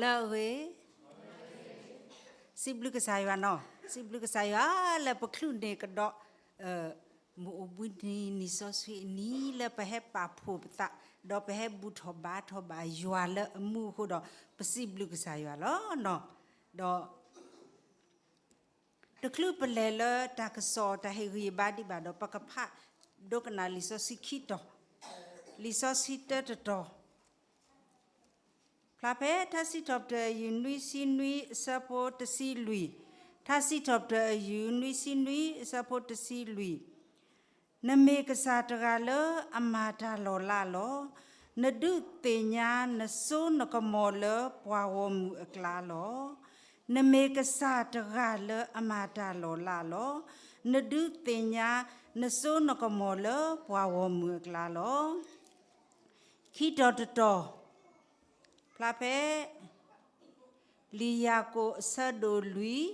လၢအဂ့ၤ, စံးဘျုးကစၢ်ယွၤနီၤ, စံးဘျုးကစၢ်ယွၤလၢပချုးန့ၢ်ကဒီး မုၢ်အိၣ်ဘှံးနံၤ နံၣ်စီဆှံအနံၤလၢပဟဲပာ်ဖှိၣ်ပသး ဒီးပဟဲဘူၣ်ထီၣ်ဘါထီၣ်ဘၣ်ယွၤလၢအမူအဃိဒီး ပစံးဘျုးကစၢ်ယွၤလီၤနီၤ. ဒီး တချုးပလဲၤလၢတၢ်ကစီၣ်တၢ်ဟ့ၣ်ဂံၢ်ဟ့ၣ်ဘါဒံးဘၣ်ဒီး ပကဖးဒိကနၣ်လံာ်စီဆှံခံတီၤ, လံာ်စီဆှံတၢတတီၤ, ဖျါဖဲထါစံးထီၣ်ပတြၢၤ အယူၢ်နွံဆံနွံ အဆၢဖိတဆံလွံၢ်, ထါစံးထီၣ်ပတြၢၤ အယူၢ်နွံဆံနွံ အဆၢဖိတဆံလွံၢ်, နမ့ၢ်ကစၢ်တဂၤလၢအမၤတၢ်လီၤလးလီၤ. နဒုးသ့ၣ်ညါနစိနကမီၤလၢပှၤဂီၢ်မုၢ်အကျါလီၤ. နမ့ၢ်ကစၢ်တဂၤလၢအမၤတၢ်လီၤလးလီၤ. နဒုးသ့ၣ်ညါနစိနကမီၤလၢပှၤဂီၢ်မုၢ်အကျါလီၤ. ခံတီၤတတီၤ, ဖျါဖဲ လံာ်ယၤကိာ်အဆၢဒိၣ်လွံၢ်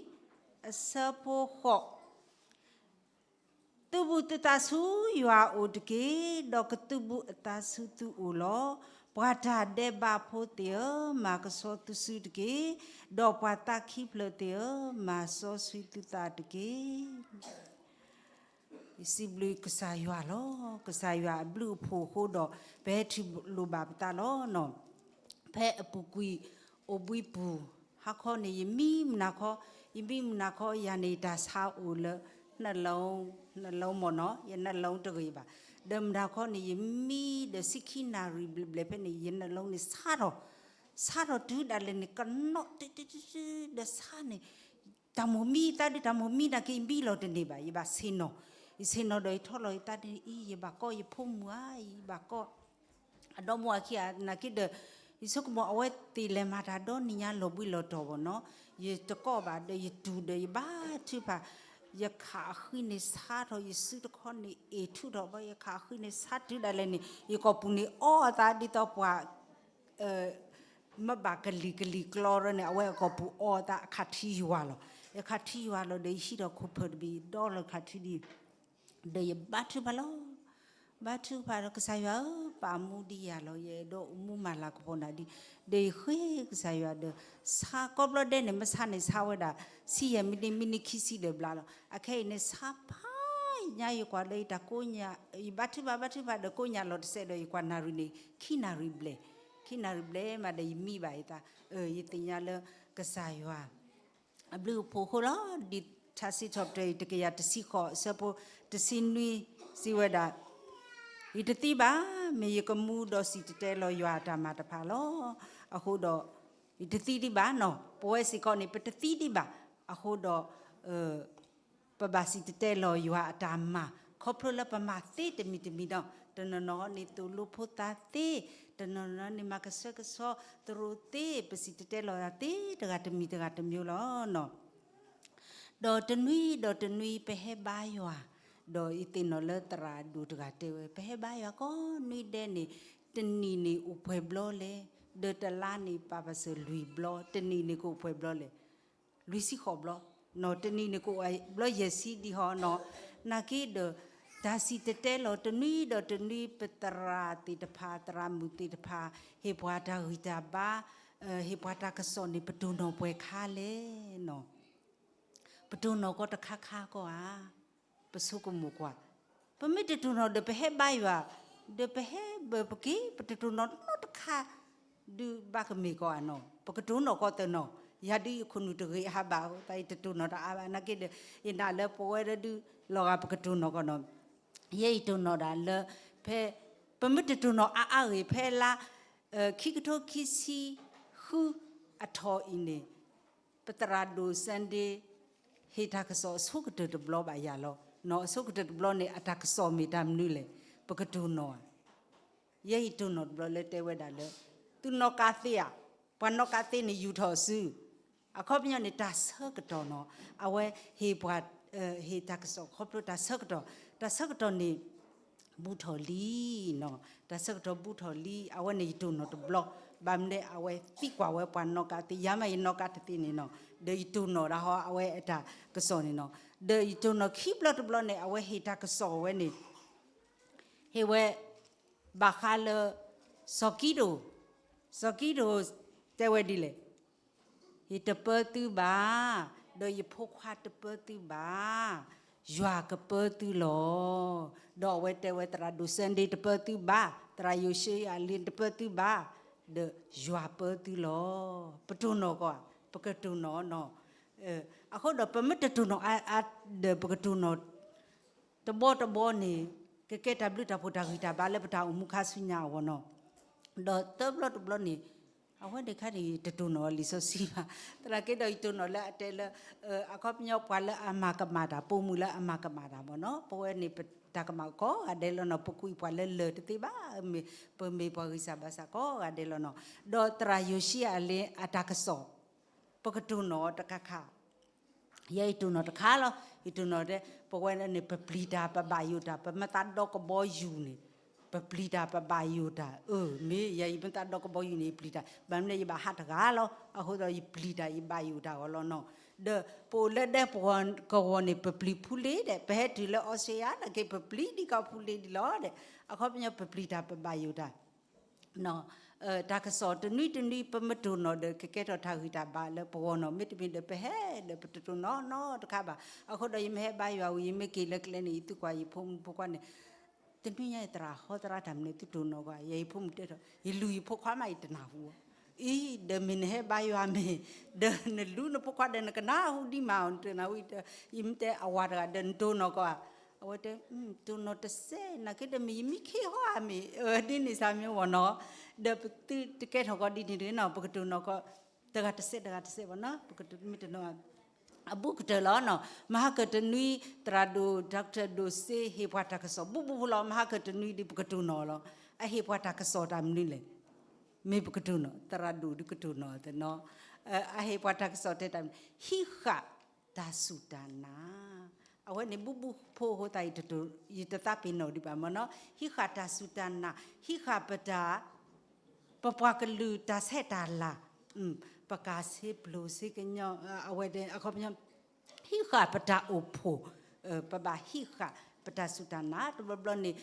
အဆၢဖိဃိး, သုးဘူးသုသးဆူယွၤအအိၣ်တက့ၢ်, ဒီးကသုးဘူးအသးဆူသုအိၣ်လီၤ. ပှၤတၢ်ဒဲးဘးဖိသ့ၣ်ဧၢ, မၤကဆှီသုစုတက့ၢ်, ဒီးပှၤသးခံဖျၢၣ်သ့ၣ်ဧၢ, မၤစီဆှံသုသးတက့ၢ်. ယစံးဘျုးကစၢ်ယွၤလီၤ. ကစၢ်ယွၤအဘျုးအဖှိၣ်အဃိဒီး ပဟဲထံၣ်လိာ်ဘၣ်ပသးလီၤ. ဖဲအပူၤကွံာ်အိၣ်ဘှံးပူၤ, ဟါခီန့ၣ် ယမံမုၢ်နၤခီ, ယမံမုၢ်နၤခီ ယၤန့ၣ် တၢ်ဆါအိၣ်လၢ နှလုံး, နှလုံးမ့ၢ်နီၤ, ယနှလုံးတဂ့ၤဘၣ်. ဒီးမုၢ်နၤခီန့ၣ် ယမံဒီးဆံခံနၣ်ရံၣ်ဘျဲၣ်ဘျဲၣ်ဖဲန့ၣ် ယနှလုံးန့ၣ်ဆါထီၣ်, ဆါထီၣ်တုၤဒၣ်လဲာ်န့ၣ် ကနီၣ်တုၤတုၤတုၤတုၤဒီးဆါန့ၣ် တၢ်မိၣ်မံသးဒုး တၢ်မိၣ်မံနာ်က့ ယဘံလီၤတန့ၢ်ဘၣ်, ယဘၣ်ဆ့ၣ်နီၤ, ယဆ့ၣ်နီၤဒီးယထီၣ်လီၤယသးဒ်အံၤ ယဘၣ်ကိးယဖိမုၣ်ဧါ, ယဘၣ်ကိး အဒီမါဝၤခံဂၤ နာ်က့ဒီး ယဆိကမိၣ် အဝဲသ့ၣ်လဲၤမၤတၢ်ဒီနံၤညါလီၤဘှံးလီၤတီၤဘၣ်နီၤ, ယတကိးဘၣ်ဒီး ယတူၢ်ဒီးယဘါထုကဖၣ်, ယခးအဃံန့ၣ်ဆါထီၣ်, ယစုတခီန့ၣ် အ့ၣ်ထူၣ်ထီၣ်ဘၣ်, ယခးအဃံန့ၣ်ဆါတုၤဒၣ်လဲာ်န့ၣ် ယကိာ်ပူၤန့ၣ်အီအသးဒ်သိးပှၤ မ့ၢ်ဘၣ်ကလံၤကလံၤကျီရၢန့ၣ် အဝဲအကိာ်ပူၤအီအသး အခးထံယွၤလီၤ. အခးထံယွၤလီၤဒီးယဟံးထီၣ်ခိၣ်ဖၢၣ်တဘ့ၣ် ဒီလီၤခးထံဒံး, ဒီးယဘါထုကဖၣ်လီၤ. ဘါထုကဖၣ်ဒီး ကစၢ်ယွၤဧၢ, ပာ်မူဒံးယၤလီၤ, ယအဲၣ်ဒိးအိၣ်မူမၤလၤကပီၤနၤဒံး, ဒီးယဃ့ကစၢ်ယွၤဒီး ဆါကိးဘျီဒဲးန့ၣ် မ့ၢ်ဆါန့ၣ်ဆါဝဲဒၣ် ဆံယဲၢ်မံးနံး မံးနံးခံဆံဒီးဘျါလီၤ. အခဲအံၤန့ၣ် ဆါဖးညါယကွၢ်လၢယတၢ်ကိးညၢ်, ယဘါထုကဖၣ် ဘါထုကဖၣ်ဒီးကိးညၢ်လီၤတစဲးဒီး ယကွၢ်နၣ်ရံၣ်န့ၣ် ခံနၣ်ရံၣ်ဘျဲၣ်, ခံနၣ်ရံၣ်ဘျဲၣ်မးဒီးယမံဘၣ်ယသး, ယသ့ၣ်ညါလၢကစၢ်ယွၤ အဘျုးအဖှိၣ်အဃိလီၤ. ဒ်ထါစံးထီၣ်ပတြၢၤ တကယၤတဆံဃိး အဆၢဖိတဆံနွံ စံးဝဲဒၣ်, ယတသံဘၣ်, မ့ၢ်ယကမူဒီးစံၣ်တဲၤတဲလီၤယွၤအတၢ်မၤတဖၣ်လီၤ. အဃိဒီး ယတသံဒံးဘၣ်နီၤ, ပဝဲစ့ၢ်ကီးန့ၣ် ပတသံဒံးဘၣ်. အဃိဒီး ပဘၣ်စံၣ်တဲၤတဲလီၤယွၤအတၢ်မၤ ခီဖျိလၢပမၤသ့တမံၤတမံၤဒီး တနီၤနီၤန့ၣ်သိၣ်လိဖိသၣ်သ့, တနီၤနီၤန့ၣ်မၤကဆှဲကဆှီသရိာ်သ့, ပစံၣ်တဲၤတဲလီၤယွၤသ့တဂၤတမံၤတဂၤတမံၤလီၤ. ဒီးတနွံဒီးတနွံပဟဲဘါယွၤ, ဒီးယသ့ၣ်နီၣ်လၢသရၣ်ဒိၣ်တဂၤတဲဝဲ ပဟဲဘါယွၤကိးနွံဒဲးန့ၣ် တနံၣ်န့ၣ်အိၣ်ပှဲၤဘျီလဲၣ်, ဒီးတလါန့ၣ်ပာ်ပစၢၤလွံၢ်ဘျီ, တနံၣ်န့ၣ်ကအိၣ်ပှဲၤဘျီလဲၣ် လွံၢ်ဆံဃိးဘျီ, တနံၣ်န့ၣ်ကအိၣ်ဘျီယဲၢ်ဆံဒံးဟီနီၤ, နာ်က့ဒီး တၢ်စံၣ်တဲၤတဲလီၤတနွံဒီးတနွံ ပသရၣ်သ့ၣ်တဖၣ် သရၣ်မုၣ်သ့ၣ်တဖၣ် ဟ့ၣ်ပှၤတၢ်ဂံၢ်တၢ်ဘါ, ဟ့ၣ်ပှၤတၢ်ကစီၣ်န့ၣ် ပတိၢ်နီၣ်ပှဲၤခါလဲၣ်နီၤ. ပတိၢ်နီၣ်ကီးတခါခါကီးဧါ, ပဆိကမိၣ်ကွၢ်, ပမ့ၢ်တတိၢ်နီၣ်ဒီးပဟဲဘါယွၤ, ဒီးပဟဲဘၣ်ပက့ၤ ပတတိၢ်နီၣ်နီတခါ ဒုးဘၣ်ကမ့ၢ်ကီးဧါနီၤ, ပကတိၢ်နီၣ်ကီးသ့နီၤ, ယၤဒုးယခိၣ်နူာ်တဂ့ၤအါဘၣ်အဃိသတး ယတတိၢ်နီၣ်တၢ်အါဘၣ်, နာ်က့ဒီး ယနာ်လၢပဝဲဒၣ်ဒုးလီၤဂာ်ပကတိၢ်နီၣ်ကီးနီၤ, ယဲယတိၢ်နီၣ်ဒၣ်လၢ ဖဲ ပမ့ၢ်တတိၢ်နီၣ်အါအါဂ့ၤ ဖဲလါ ခံကထိခံဆံဃုအထီၣ်အံၤန့ၣ် ပသရၣ်ဒိၣ် Sunday ဟ့ၣ်တၢ်ကစီၣ်အဆိကတၢၢ်တဘျီဘၣ်ယၤလီၤ. အဆိကတၢၢ်တဘျီန့ၣ် အတၢ်ကစီၣ်မ့ၢ်တၢ်မနုၤလဲၣ်, ပကတိၢ်နီၣ်ဧါ. ယဲယတိၢ်နီၣ်တဘျီလၢတဲဝဲဒၣ်လၢ သုနီၣ်ကးသ့ဧါ, ပှၤနီၣ်ကးသ့န့ၣ်ယူာ်ထီၣ်အစု အခီပညီန့ၣ် တၢ်ဆၢကတီၢ်နီၤ, အဝဲဟ့ၣ်ပှၤ ဟ့ၣ်တၢ်ကစီၣ်ခီဖျိတၢ်ဆၢကတီၢ်, တၢ်ဆၢကတီၢ်န့ၣ် ဘူးထီၣ်လံနီၤ, တၢ်ဆၢကတီၢ်ဘူးထီၣ်လံ, အဝဲန့ၣ်ယတိၢ်နီၣ်တဘျီ, ဘၣ်မနုၤအဝဲသံကွၢ်ဝဲပှၤနီၣ်ကးသ့, ယၤမးယနီၣ်ကးတသ့န့ၣ်နီၤ, ဒီးယတိၢ်နီၣ်ဒၣ်ဟီအဝဲအတၢ်ကစီၣ်န့ၣ်နီၤ, ဒီးယတိၢ်နီၣ်ခံဘျီတဘျီန့ၣ် အဝဲဟ့ၣ်တၢ်ကစီၣ်ဝဲန့ၣ် ဟ့ၣ်ဝဲ ဘၣ်ဃးလၢ စီၤကံဒိၣ်, စီၤကံဒိၣ် တဲဝဲဒ်လဲၣ်, ယတပၢသုဘၣ်, ဒီးယဖိခွါတပၢသုဘၣ်, ယွၤကပၢသုလီၤ. ဒီးအဝဲတဲဝဲ သရၣ်ဒိၣ်စၢဒ့တပၢသုဘၣ်, သရၣ်ယိၤၡ့အလ့တပၢသုဘၣ်, ဒီးယွၤပၢသုလီၤ. ပတိၢ်နီၣ်ကီး, ပကတိၢ်နီၣ်နီၤ. အဃိဒီးပမ့ၢ်တတိၢ်နီၣ်အါအါဒီး ပကတိၢ်နီၣ် တဘီတဘီန့ၣ် ကကဲတၢ်ဘျုးတၢ်ဖှိၣ်တၢ်ဂံၢ်တၢ်ဘါလၢပတၢ်အိၣ်မူခါဆူညါအဂီၢ်နီၤ. ဒီးတဘျီတဘျီန့ၣ် အဝဲန့ၣ်ခါန့ၣ် တတိၢ်နီၣ်လံာ်စီဆှံဘၣ်. သနာ်က့ဒီးယတိၢ်နီၣ်လၢအတဲလၢ အခီပညီပှၤလၢအမၤကမၣ်တၢ်, ပိာ်မုၣ်လၢအမၤကမၣ်တၢ်ဘၣ်နီၤ. ပဝဲန့ၣ်ပတၢ်ကမၣ်ကိးဂၤဒဲးလီၤနီၤ. ပကွံာ်ပှၤလၢလၢာ်တသ့ဘၣ်, ပမ့ၢ်ပှၤဂံၢ်စၢ်ဘါစၢ်ကိးဂၤဒဲးလီၤနီၤ. ဒီးသရၣ်ယိၤၡ့အလ့အတၢ်ကစီၣ် ပကတိၢ်နီၣ်တခါခါ ယဲယတိၢ်နီၣ်တခါလီၤ. ယတိၢ်နီၣ်တဲ ပဝဲန့ၣ် ပပျံၤတၢ်ပဘၣ်ယိၣ်တၢ်, ပမ့ၢ်သးဒီကဘီယူၤန့ၣ် ပပျံၤတၢ်ပဘၣ်ယိၣ်တၢ်. အၢ မ့ၢ်ယဲယမ့ၢ်သးဒီကဘီယူၤန့ၣ် ယပျံၤတၢ်, ဘၣ်မနုၤလဲၣ် ယဘၣ်ဟးတဂၤလီၤ. အဃိဒီးယပျံၤတၢ်ယဘၣ်ယိၣ်တၢ်အဂီၢ်လီၤနီၤ. ဒီးပအိၣ်လၢဒဲပဝီၤကဝီၤန့ၣ် ပပျံၤဖူလ့ဒီး ပဟဲတုၤလၢအီစထြ့လယါ သနာ်က့ ပပျံၤဒ်ကီးဖူလ့ဒံးလီၤဒီး အခီပညီပပျံၤတၢ်ပဘၣ်ယိၣ်တၢ် တၢ်ကစီၣ်တနွံတနွံ ပမ့ၢ်တိၢ်နီၣ်ဒီး ကကဲထီၣ်တၢ်ဂံၢ်တၢ်ဘါလၢပဂီၢ်နီၤ. မ့တမ့ၢ်ဒီး ပဟဲဒီးပတတိၢ်နီၣ်နီတခါဘၣ်. အဃိဒီး ယမ့ၢ်ဟဲဘါယွၤဝံၤ ယမ့ၢ်က့ၤလၢကျဲန့ၣ် ယသံကွၢ်ယဖိမုၣ်ဖိခွါန့ၣ်, တနွံညါအံၤ သရၣ်ဟီသရၣ်တၢ်မနုၤသုတိၢ်နီၣ်ကွၢ်, ယဲယဖိမုၣ်တဲထီၣ် ယလူၤယဖိခွါမး ယတနၢ်ဟူအီၤ. အံၤ ဒီးမ့ၢ်နဟဲဘါယွၤမ့ၢ် ဒီးနလူၤနဖိခွါဒီး နကနၢ်ဟူဒံးမးအီၤ နတနၢ်ဟူ, ယမ့ၢ်တဲအဝၤတဂၤဒီး နတိၢ်နီၣ်ကွၢ် အဝဲတဲ တိၢ်နီၣ်တစဲး နာ်က့ဒီး မ့ၢ်ယမံခ့ဟီဧါမ့ၢ်, ဒ်န့ၣ်စ့ၢ်မ့ၢ်ဝဲနီၤ. ဒီးပသုတကဲထီၣ်ကီးဒ်န့ၣ်တဂ့ၤနီၤ, ပကတိၢ်နီၣ်ကီး တဂၤတစဲး တဂၤတစဲးဘၣ်နီၤ, ပကမ့ၢ်တနီၤ အဘူးကတၢၢ်လီၤနီၤ. မဟါကတနွံ သရၣ်ဒိၣ် Doctor ဒိၣ်စ့ဟ့ၣ်ပှၤတၢ်ကစီၣ် ဘူးဘူးဖိလီၤ. မဟါကတနွံဒီး ပကတိၢ်နီၣ်လီၤ. အဟ့ၣ်ပှၤတၢ်ကစီၣ်တၢ်မနုၤလဲၣ်, မ့ၢ်ပကတိၢ်နီၣ်, သရၣ်ဒိၣ်ဒုးကတိၢ်နီၣ်သနီၤ, အဟ့ၣ်ပှၤတၢ်ကစီၣ်တဲတၢ်မနုၤ, ဟံးဃာ်တၢ်စူၢ်တၢ်နာ်. အဝဲန့ၣ် ဘူးဘူးဖိအဃိသတး ယတသးပ့ၤနီၣ်ဒံးဘၣ်မ့ၢ်နီၤ. ဟံးဃာ်တၢ်စူၢ်တၢ်နာ်, ဟံးဃာ်ပတၢ် ပပှၤကလုာ်တၢ်ဆဲးတၢ်လၤ, ပကးဆ့ပျိၢ်ဆ့ကညီ, အဝဲအခီပညီ ဟံးဃာ်ပတၢ်အိၣ်ဖှိၣ်, ပဘၣ်ဟံးဃာ်ပတၢ်စူၢ်တၢ်နာ်. တဘျီဘျီန့ၣ်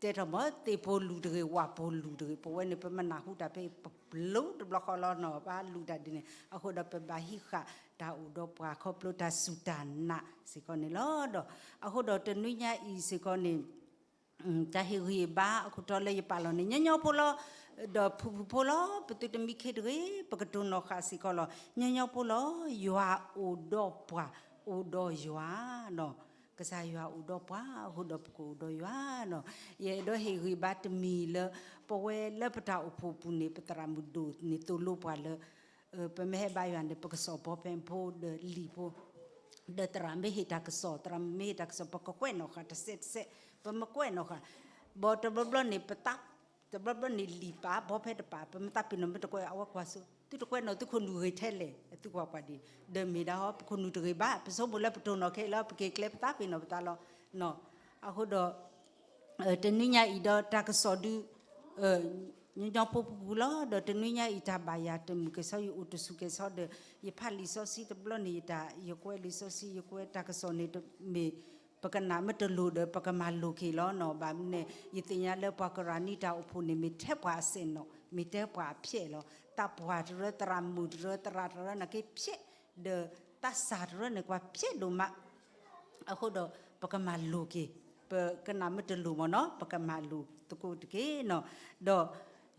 တဲထီၣ်မ့ၢ် သ့ၣ်ဖိလူၤတဂ့ၤ ဝၣ်ဖိလူၤတဂ့ၤ, ပဝဲန့ၣ် ပမ့ၢ်နၢ်ဟူတၢ်ဖဲ ပပျိတဘျီဃီလီၤနီၤ, ပလူၤတၢ်ဒ်န့ၣ်. အဃိဒီး ပဘၣ်ဟံးဃာ်တၢ်အိၣ်ဒီးပှၤခီဖျိတၢ်စူၢ်တၢ်နာ်စ့ၢ်ကီးန့ၣ်လီၤ. ဒီးအဃိဒီး တနွံညါအံၤစ့ၢ်ကီးန့ၣ် တၢ်ဟ့ၣ်ဂံၢ်ဘါအခိၣ်တီလၢယပာ်လီၤန့ၣ် ညီညီဖိလီၤ. ဒီးဖုၣ်ဖုၣ်ဖိလီၤ, ပသုတမံခ့တဂ့ၤ, ပကတိၢ်နီၣ်ဃာ်စ့ၢ်ကီးလီၤ. ညီညီဖိလီၤ, ယွၤအိၣ်ဒီးပှၤ, အိၣ်ဒီးယွၤနီၤ. ကစၢ်ယွၤအိၣ်ဒီးပှၤအဃိဒီး ပကအိၣ်ဒီးယွၤနီၤ. ယအဲၣ်ဒိးဟ့ၣ်ဂံၢ်ဘါတမံၤလၢ ပဝဲလၢပတၢ်အိၣ်ဖှိၣ်ပူၤန့ၣ် ပသရၣ်မုၣ်ဒိၣ်န့ၣ် သိၣ်လိပှၤလၢ ပမ့ၢ်ဟဲဘါယွၤန့ၣ် ပကစီၣ်ဘီဖဲဖိဒီးလံာ်ဖိ, ဒီးသရၣ်မ့ၢ်ဟ့ၣ်တၢ်ကစီၣ်, သရၣ်မုၣ်မ့ၢ်ဟ့ၣ်တၢ်ကစီၣ် ပကကွဲးနီၣ်ဃာ်တစဲးတစဲး, ပမ့ၢ်ကွဲးနီၣ်ဃာ် ဘီတဘျီဘျီန့ၣ် ပသး, တဘျီဘျီန့ၣ် လံာ်ပာ်ဘီဖဲတပာ်, ပမ့ၢ်သးပ့ၤနီၣ်မ့ၢ်တကွဲး အဝဲကွၢ်စိ, သုတကွဲးနီၣ်သုခိၣ်နူာ်ဂ့ၤထဲလဲၣ်, သုကွၢ်ကွၢ်ဒံး, ဒီးမ့ၢ်ဒၣ်ဟီ ပခိၣ်နူာ်တဂ့ၤဘၣ်, ပဆိကမိၣ်လၢပတိၢ်နီၣ်ခဲလၢာ် ပက့ၤကျဲ ပသးပ့ၤနီၣ်ပသးလီၤ. အဃိဒီး တနွံညါအံၤဒီးတၢ်ကစီၣ်ဒုး ညီညီဖိပူၤပူၤလီၤ. ဒီးတနွံညါအံၤ တၢ်ဘၣ်ယၤတမုာ်ကဲၣ်ဆိး ယအိၣ်တဆူၣ်ကဲၣ်ဆိးဒီး ယဖးလံာ်စီဆှံတဘျီန့ၣ် ယတၢ် ယကွဲးလံာ်စီဆှံ ယကွဲးတၢ်ကစီၣ်န့ၣ် မ့ၢ်ပကနၣ်မ့ၢ်တလိၤဒီး ပကမၤလိာ်က့ၤလီၤနီၤ. ဘၣ်မနုၤလဲၣ် ယသ့ၣ်ညါလၢပှၤကရၣ်နံတၢ်အိၣ်ဖှိၣ်န့ၣ် မ့ၢ်ထဲပှၤအစဲးနီၤ, မ့ၢ်ထဲပှၤအဖျဲၣ်လီၤ. တၢ်ပှၢ်တရၢ သရၣ်မုၣ်တရၢ သရၣ်တရၢ နာ်က့ဖျဲၣ်, ဒီးတၢ်စၢ်တရၢန့ၣ် ကွၢ်ဖျဲၣ်ဒိၣ်မး အဃိဒီး ပကမၤလိၤက့ၤ, ပကနၣ်မ့ၢ်တလိၤမ့ၢ်နီၤ ပကမၤလိၤသကိးတက့ၢ်နီၤ. ဒီး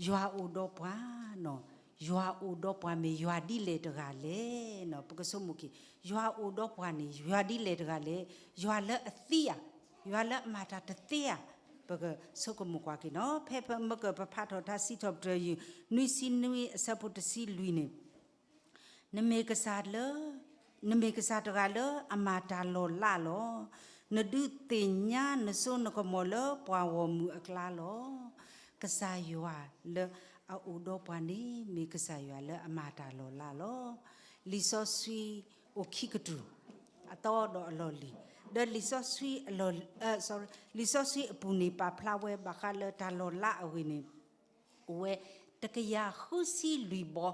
ယွၤအိၣ်ဒီးပှၤနီၤ, ယွၤအိၣ်ဒီးပှၤမ့ၢ်ယွၤဒ်လဲၣ်တဂၤလဲၣ်နီၤ. ပကဆိကမိၣ်က့ၤ ယွၤအိၣ်ဒီးပှၤန့ၣ် ယွၤဒ်လဲၣ်တဂၤလဲၣ်, ယွၤလၢအသံဧါ, ယွၤလၢအမၤတၢ်တသ့ဧါ, ပကဆိကမိၣ်ကွၢ်က့ၤနီၤ. ဖဲပမ့ၢ်ကပဖးထီၣ်တၢ်စံးထီၣ်ပတြၢၤ နွံဆံနွံအဆၢဖိတဆံလွံၢ်န့ၣ် နမ့ၢ်ကစၢ်လၢ, နမ့ၢ်ကစၢ်တဂၤလၢအမၤတၢ်လီၤလးလီၤ. နဒုးသ့ၣ်ညါနစိနကမီၤလၢပှၤဂီၢ်မုၢ်အကျါလီၤ. ကစၢ်ယွၤလၢအအိၣ်ဒီးပှၤန့ၣ် မ့ၢ်ကစၢ်ယွၤလၢအမၤတၢ်လီၤလးလီၤ. လံာ်စီဆှံအိၣ်ခံကတြူၢ်, အသီဒီးအလီၢ်လံၤ, ဒီးလံာ်စီဆှံအလီၢ်, လံာ်စီဆှံအပူၤန့ၣ် ပာ်ဖျါဝဲဘၣ်ဃးလၢတၢ်လီၤလးအဂ့ၢ်န့ၣ် အိၣ်ဝဲတကယၤဃုဆံလွံၢ်ဘီ,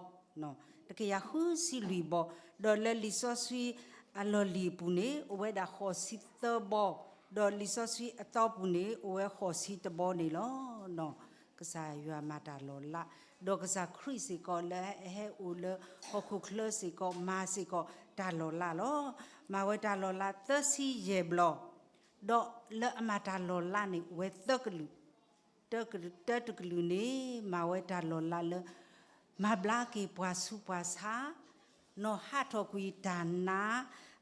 တကယၤဃုဆံလွံၢ်ဘီ, ဒီးလၢလံာ်စီဆှံအလီၢ်လံၤအပူၤန့ၣ် အိၣ်ဝဲဒၣ်ဃိးဆံသၢဘီ, ဒီးလံာ်စီဆှံအသီပူၤန့ၣ် အိၣ်ဝဲဃိးဆံတဘီန့ၣ်လီၤ. ကစၢ်ယွၤမၤတၢ်လီၤလး, ဒီးကစၢ်ခရံာ်စ့ၢ်ကီးလၢအဟဲအိၣ်လၢဟီၣ်ခိၣ်ချၢစ့ၢ်ကီး မၤစ့ၢ်ကီးတၢ်လီၤလးလီၤ. မၤဝဲတၢ်လီၤလးသၢဆံယဲၢ်ဘျီ, ဒီးလၢအမၤတၢ်လီၤလးန့ၣ် အိၣ်ဝဲသၢကလုာ်, တၢတကလုာ်န့ၣ် မၤဝဲတၢ်လီၤလးလၢ မၤဘျါက့ၤပှၤဆူးပှၤဆါ, နီၢ်ဟးထီၣ်ကွံာ်တၢ်နါ,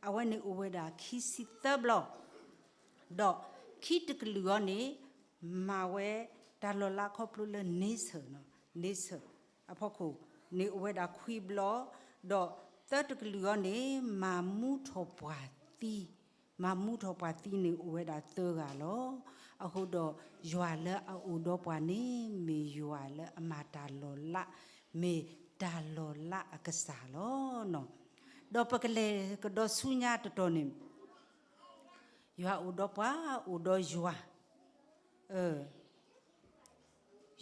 အဝဲန့ၣ်အိၣ်ဝဲဒၣ်ခံဆံသၢဘျီ ဒီးခံတကလုာ်အံၤန့ၣ် မၤဝဲတၢ်လီၤလးခီဖျိလၢန့ဆၢၣ်, န့ဆၢၣ်အဖီခိၣ်န့ၣ်အိၣ်ဝဲဒၣ်ခွံဘျီ, ဒီးသၢတကလုာ်အံၤန့ၣ် မၤမူထီၣ်ပှၤသံ, မၤမူထီၣ်ပှၤသံန့ၣ်အိၣ်ဝဲဒၣ်သၢဂၤလီၤ. အဃိဒီးယွၤလၢအအိၣ်ဒီးပှၤန့ၣ် မ့ၢ်ယွၤလၢအမၤတၢ်လီၤလး, မ့ၢ်တၢ်လီၤလးအကစၢ်လီၤ. ဒီးပကလဲၤကဒီးဆူညါတတီၤန့ၣ် ယွၤအိၣ်ဒီးပှၤ, အိၣ်ဒီးယွၤ,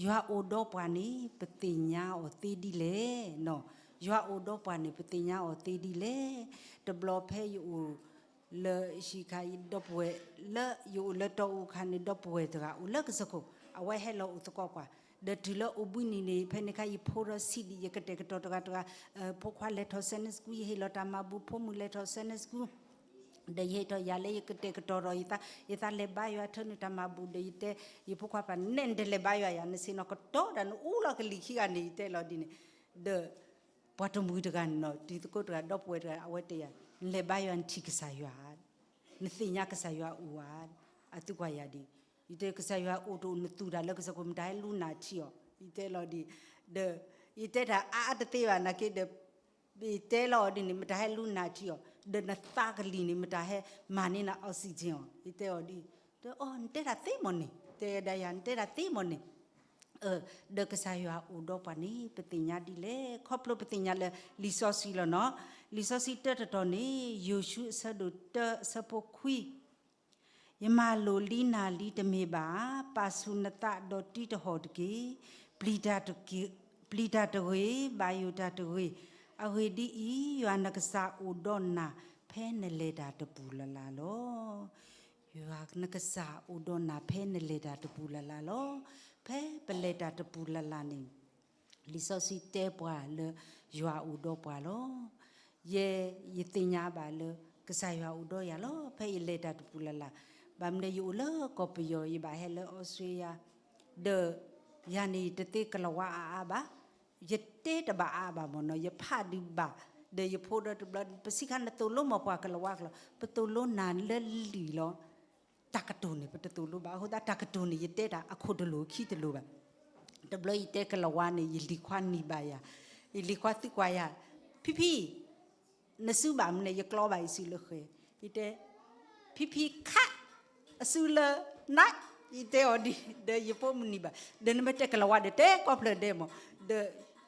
ယွၤအိၣ်ဒီးပှၤန့ၣ် ပသ့ၣ်ညါအီၤသ့ဒ်လဲၣ်. ယွၤအိၣ်ဒီးပှၤန့ၣ် ပသ့ၣ်ညါအီၤသ့ဒ်လဲၣ်. တဘျီဖဲယအိၣ်လၢ ဟံၣ်ခါအံၤ ဒီပုၢ်ဝဲၢ်လၢယအိၣ်လၢတီအူခါန့ၣ် ဒီပုၢ်ဝဲၢ်တဂၤအိၣ်လၢကစၢၢ်ခိၣ်, အဝဲဟဲလီၤအိၣ်သကိးပှၤ, ဒီးတုၤလၢအိၣ်ဘှံးနံၤန့ၣ် ဖဲန့ၣ်ခါယဖိဒီးဆံးဒံး ယကတဲာ်ကတီၤတဂၤတဂၤ, ဖိခွါလဲၤထီၣ် Sunday school ယဟ့ၣ်လီၤတၢ်မၤဘူၣ်, ဖိမုၣ်လဲၤထီၣ် Sunday school ဒီးယဟ့ၣ်ထီၣ်ယၤလၢယကတဲာ်ကတီၤဒီးယသး, ယသးလဲၤဘါယွၤထၢနုာ်တၢ်မၤဘူၣ်ဒီးယတဲ, ယဖိခွါပှၤနဲၣ် နတလဲၤဘါယွၤယၤ နဆ့ၣ်နီၤကတီၤဒၣ်နအူလီၤကလံၤခံဂၤန့ၣ် ယတဲလီၤဒ်န့ၣ်, ဒီးပှၤတမှံၤတဂၤန့ၣ်နီၤ တံၤသကိးတဂၤ ဒီပုၢ်ဝဲၢ်တဂၤ အဝဲတဲယၤ, နလဲၤဘါယွၤနထံၣ်ကစၢ်ယွၤ, နသ့ၣ်ညါကစၢ်ယွၤအိၣ်ဧါ, အသံကွၢ်ယၤဒ်, ယတဲကစၢ်ယွၤအိၣ်တအိၣ်နသူၣ်တၢ်လၢကစၢၢ်ခိၣ် မတၤဟဲလူနၤထံအီၤ, ယတဲလီၤဒ်, ဒီးယတဲတၢ်အါအါတသ့ဘၣ် နာ်က့ဒီး ယတဲလီၤအီၤဒ်န့ၣ် မတၤဟဲလူနၤထံအီၤ, ဒီးနသးကလံၤန့ၣ် မတၤဟဲမၤန့ၢ်နၤ oxygen အီၤ, ယတဲအီၤဒ်, ဒီးအီၤ နတဲတၢ်သ့မ့ၢ်န့ၣ်, တဲဒၣ်ယၤ နတဲတၢ်သ့မ့ၢ်န့ၣ်, ဒီးကစၢ်ယွၤအိၣ်ဒီးပှၤန့ၣ် ပသ့ၣ်ညါဒ်လဲၣ်, ခီဖျိပသ့ၣ်ညါလၢလံာ်စီဆှံလီၤနီၤ, လံာ်စီဆှံတၢတတီၤန့ၣ် ယိၤၡူအဆၢဒိၣ်တၢအဆၢဖိခွံ ယမၤလိာ်လံနၤလံတမ့ၢ်ဘၣ်, ပာ်ဆူၣ်နသးဒီးတံးတဟီၣ်တက့ၢ်. ပျံၤတၢ်တဂ့ၤ, ပျံၤတၢ်တဂ့ၤ, ဘၣ်ယိၣ်တၢ်တဂ့ၤ, အဂ့ၢ်ဒ်အံၤ, ယွၤနကစၢ်အိၣ်ဒီးနၤ ဖဲနလဲၤတၢ်တပူၤလၢ်လၢ်လီၤ. ယွၤနကစၢ်အိၣ်ဒီးနၤ ဖဲနလဲၤတၢ်တပူၤလၢ်လၢ်လီၤ. ဖဲပလဲၤတၢ်တပူၤလၢ်လၢ်န့ၣ် လံာ်စီဆှံတဲပှၤလၢ ယွၤအိၣ်ဒီးပှၤလီၤ. ယဲ ယသ့ၣ်ညါဘၣ်လၢ ကစၢ်ယွၤအိၣ်ဒီးယၤလီၤ. ဖဲယလဲၤတၢ်တပူၤလၢ်လၢ်, ဘၣ်မနုၤယအိၣ်လၢကီၢ်ပယီၤ ယဘၣ်ဟဲလၢအီစထြ့လယါ, ဒီးယၤန့ၣ် တသ့ကလၤဝါအါအါဘၣ်, ယတဲတဘၣ်အါအါဘၣ်မ့ၢ်နီၤ, ယဖးဒုးဘၣ်, ဒီးယဖိဒီးတဘျီ ပစံးခါနသိၣ်လိမ့ၢ်ပှၤကလၤဝါကလီၤ, ပသိၣ်လိနၤလၢလံာ်လီၤ. တၢ်ကတိၤန့ၣ် ပတသိၣ်လိဘၣ်. အဃိသတးတၢ်ကတိၤန့ၣ် ယတဲတၢ်အခိၣ်တလိာ်ခံတလိာ်ဘၣ်. တဘျီယတဲကလၤဝါန့ၣ် ယလံၤခွါနံၤဘၣ်ယၤ, ယလံၤခွါသံကွၢ်ယၤ, ဖံဖံ, နစုဘၣ်မနုၤလဲၣ် ယကျီဘၣ်ယစုလၢဃဲၤ, ယတဲ, ဖံဖံခး အစုလၢနၤ, ယတဲအီၤဒ်, ဒီးယဖိမုၢ်နံၤဘၣ်, ဒီးနမ့ၢ်တဲကလၤဝါဒီး တဲကီၢ်ဖျၢၣ်ဒဲးမး, ဒီး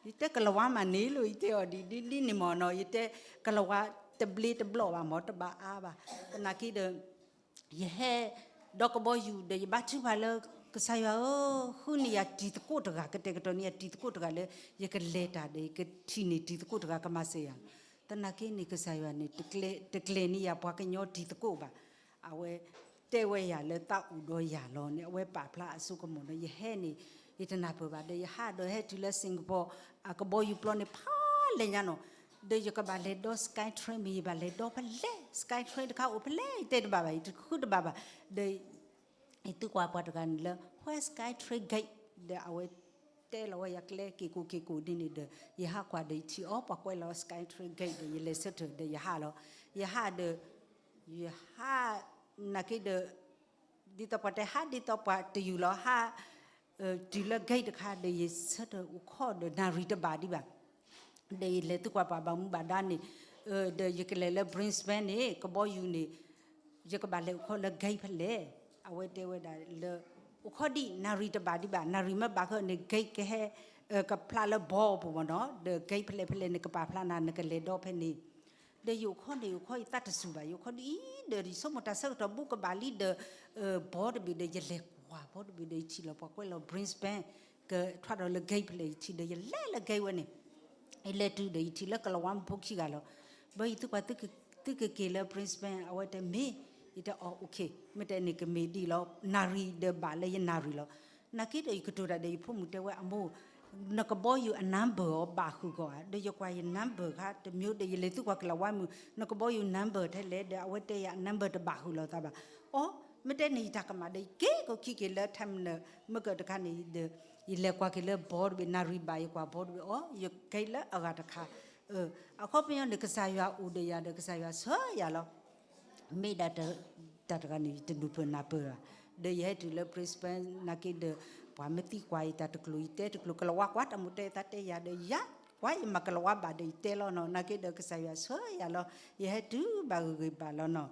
ယတဲကလၤဝါမးန့ၣ်လီၤ ယတဲအီၤဒ်, ဒ်န့ၣ်မ့ၢ်နီၤ, ယတဲကလၤဝါတဘျ့တဘျီၣ်ဘၣ်မး တဘၣ်အါဘၣ်, သနာ်က့ဒီး ယဟဲ ဒီးကဘီယူၤဒီး ယဘါထုကဖၣ်လၢ ကစၢ်ယွၤဧၢ, ဃုန့ၢ်ယၤတံၤသကိးတဂၤ, ကတဲာ်ကတီၤန့ၢ်ယၤတံၤသကိးတဂၤလၢ ယကလဲၤတၢ်ဒီး ယကထံၣ်န့ၢ်တံၤသကိးတဂၤကမၤစၢၤယၤ. သနာ်က့န့ၣ် ကစၢ်ယွၤန့ၣ် တကျဲၤန့ၢ်ယၤပှၤကညီတံၤသကိးဘၣ်. အဝဲတဲဝဲယၤလၢသးအိၣ်ဒီးယၤလီၤန့ၣ် အဝဲပာ်ဖျါအစိကမီၤဒီး ယဟဲန့ၣ် ယတနၢ်ပၢၢ်ဘၣ်ဒီး ယဟးဒီးဟဲတုၤလၢ Singapore အကဘီယူၤပျီန့ၣ် ဖးလဲၢ်ညါနီၤ, ဒီးယကဘၣ်လဲၤဒီး Skytrain မ့ၢ် ယဘၣ်လဲၤဒီဖဲလဲၣ်, Skytrain တခါအိၣ်ဖဲလဲၣ် ယတဲတဘၣ်ဘၣ်, ယတဃုတဘၣ်ဘၣ်, ဒီး ယသံကွၢ်ပှၤတဂၤန့ၣ်လၢ where Skytrain gate ဒီးအဝဲတဲလီၤဝဲယၤကျဲက့ၤကိးက့ၤကိးဒ်န့ၣ်ဒီး ယဟးကွၢ်ဒီးယထံၣ်အီၤ ပှၤကွဲးလီၤ Skytrain gate ဒီး ယလဲၤဆၢထၢၣ်ဒီးယဟးလီၤ. ယဟးဒီး ယဟး နာ်က့ဒီး ဒ်သိးပှၤတဲဟး ဒ်သိးပှၤတယူၤလီၤ ဟး တုၤလၢ gate တခါဒီး ယဆၢထၢၣ်အိၣ်ခိးဒီး နၣ်ရံၣ်တဘၣ်ဒံးဘၣ် ဒီးယလဲၤသံကွၢ်ပှၤဘၣ်မူဘၣ်ဒါန့ၣ် ဒီးယကလဲၤလၢ Brisbane န့ၣ် ကဘီယူၤန့ၣ် ယကဘၣ်လဲၤအိၣ်ခိးလၢ gate ဖဲလဲၣ်. အဝဲတဲဝဲဒၣ်လၢ အိၣ်ခိးဒံး နၣ်ရံၣ်တဘၣ်ဒံးဘၣ်, နၣ်ရံၣ်မ့ၢ်ဘၣ်ဃီန့ၣ် gate ကဟဲ ကဖျါလၢ ball ပူၤမ့ၢ်နီၤ, ဒီး gate ဖဲလဲၣ်ဖဲလဲၣ်န့ၣ် ကပာ်ဖျါနၤ နကလဲၤဒီဖဲန့ၣ် ဒီးယအိၣ်ခိးန့ၣ် ယအိၣ်ခိးယသးတစူၤဘၣ်, ယအိၣ်ခိးဒ်အံၤ ဒီးယဆိကမိၣ်တၢ်ဆၢကတီၢ်ဘူးကဘၣ်လံဒီး ball တဘ့ၣ်ဒီး ယလဲၤကွၢ် ball တဘ့ၣ်ဒီး ယထံၣ်လီၤပှၤကွဲးလီၤ Brisbane ကထွဲဒီးလၢ gate ဖဲလဲၣ် ယထံၣ်ဒီး ယလဲၤလၢ gate ဝဲန့ၣ် ယလဲၤတုၤဒီး ယထံၣ်လၢကလၤဝါမုၣ်ဖိခံဂၤလီၤ. ဘၣ်ယသံကွၢ် သုကက့ၤလၢ Brisbane အဝဲတဲမ့ၢ်, ယတဲအီၤ okay မ့ၢ်တဲန့ၣ်ကမ့ၢ်ဒ်လီၤ, နၣ်ရံၣ်ဒီးဘၣ်လၢယနၣ်ရံၣ်လီၤ. နာ်က့ဒီးယကတိၤတၢ်ဒီးယဖိမုၣ်တဲဝဲအမိၢ်, နကဘီယူၤအ number အီၤဘၣ်ဃုာ်ဂီၢ်ဧါ, ဒီးယကွၢ်ယ number ခါတမံၤဒီး ယလဲၤသုကွၢ်ကလၤဝါမုၢ် နကဘီယူၤ number ထဲလဲၣ်, ဒီးအဝဲတဲယၤ number တဘၣ်ဃုာ်လိာ်သးဘၣ်. အိ, မ့ၢ်တဲန့ၣ်ယတၢ်ကမၣ်ဒီး ယက့ၤကီၢ်ခံက့ၤလၢ terminal မ့ၢ်ကတခါန့ၣ်ဒီး ယလဲၤကွၢ်က့ၤလၢ ဘီတဘ့ၣ်, နၣ်ရံၣ်ဘၣ် ယကွၢ်ဘီတဘ့ၣ်အီၤ, ယက့ၤလၢအဂၤတခါ. အခီပညီန့ၣ် ကစၢ်ယွၤအိၣ်ဒီးယၤဒီး ကစၢ်ယွၤဆှၢယၤလီၤ. မ့ၢ်ဒၣ်တၢ်တဂၤန့ၣ် ယတနုာ်ပၢၢ်နၢ်ပၢၢ်ဘၣ်. ဒီးယဟဲတုၤလၢ Brisbane နာ်က့ဒီး ပှၤမ့ၢ်သံကွၢ်ယတၢ်တကျိၤ ယတဲတကျိၤ, ကလၤဝါကွၢ်တၢ်မူတဲသးတဲယၤဒီးယၤ, ကွၢ်ယမၤကလၤဝါဘၣ်ဒီးယတဲလီၤနီၤ, နာ်က့ဒီးကစၢ်ယွၤဆှၢယၤလီၤ, ယဟဲတုၤဘၣ်ဂ့ၤဂ့ၤဘၣ်လီၤနီၤ.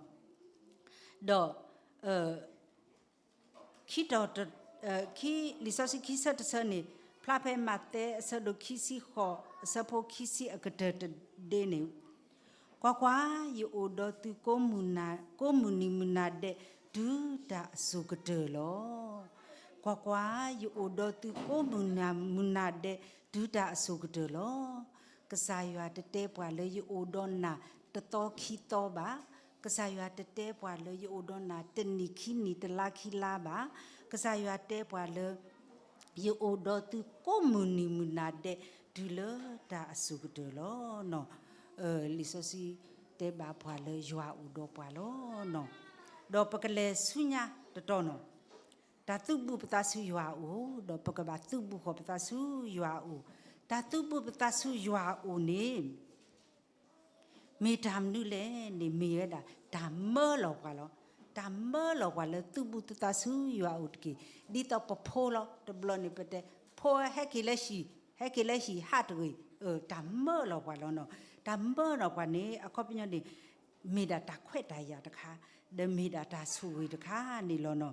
ဒီး ခံတီၤ, ခံ, လံာ်စီဆှံခံဆၢတဆၢန့ၣ် ဖျါဖဲမးသဲအဆၢဒိၣ်ခံဆံဃိး အဆၢဖိခံဆံအကတၢၢ်တဒ့န့ၣ်, ကွၢ်ကွၢ်, ယအိၣ်ဒီးသုကိးမုၢ်နံၤမုၢ်နၤဒဲး တုၤတၢ်အစိၤကတၢၢ်လီၤ. ကွၢ်ကွၢ်, ယအိၣ်ဒီးသုကိးမုၢ်နံၤမုၢ်နၤဒဲး တုၤတၢ်အစိၤကတၢၢ်လီၤ. ကစၢ်ယွၤတတဲပှၤလၢယအိၣ်ဒီးနၤတသီခံသီဘၣ်. ကစၢ်ယွၤတတဲပှၤလၢယအိၣ်ဒီးနၤတနံၣ်ခံနံၣ်တလါခံလါဘၣ်. ကစၢ်ယွၤတဲပှၤလၢ ယအိၣ်ဒီးသုကိးမုၢ်နံၤမုၢ်နၤဒဲး တုၤလၢတၢ်အစိၤကတၢၢ်လီၤ. လံာ်စီဆှံတဲဘၣ်ပှၤလၢယွၤအိၣ်ဒီးပှၤလီၤ. ဒီးပကလဲၤဆူညါတတီၤနီၤ, တၢ်သုးဘူးပသးဆူယွၤအအိၣ်, ဒီးပကဘၣ်သုးဘူးဃီၤပသးဆူယွၤအအိၣ်. တၢ်သုးဘူးပသးဆူယွၤအအိၣ်န့ၣ် မ့ၢ်တၢ်မနုၤလဲၣ်န့ၣ် မ့ၢ်ဝဲဒၣ်တၢ်မၢလီၤပှၤလီၤ. တၢ်မၢလီၤပှၤလၢသုးဘူးသုသးဆူယွၤအအိၣ်တက့ၢ်. ဒ်သိးပဖိလီၤ, တဘျီန့ၣ်ပတဲ, ဖိဟဲက့ၤလၢဟံၣ်, ဟဲက့ၤလၢဟံၣ်ဟးတဂ့ၤ, တၢ်မၢလီၤပှၤလီၤနီၤ. တၢ်မၢလီၤပှၤန့ၣ် အခီပညီန့ၣ် မ့ၢ်ဒၣ်တၢ်ခွဲးတၢ်ယာ်တခါ, ဒီးမ့ၢ်ဒၣ်တၢ်ဆိၣ်ဂ့ၤတခါန့ၣ်လီၤနီၤ.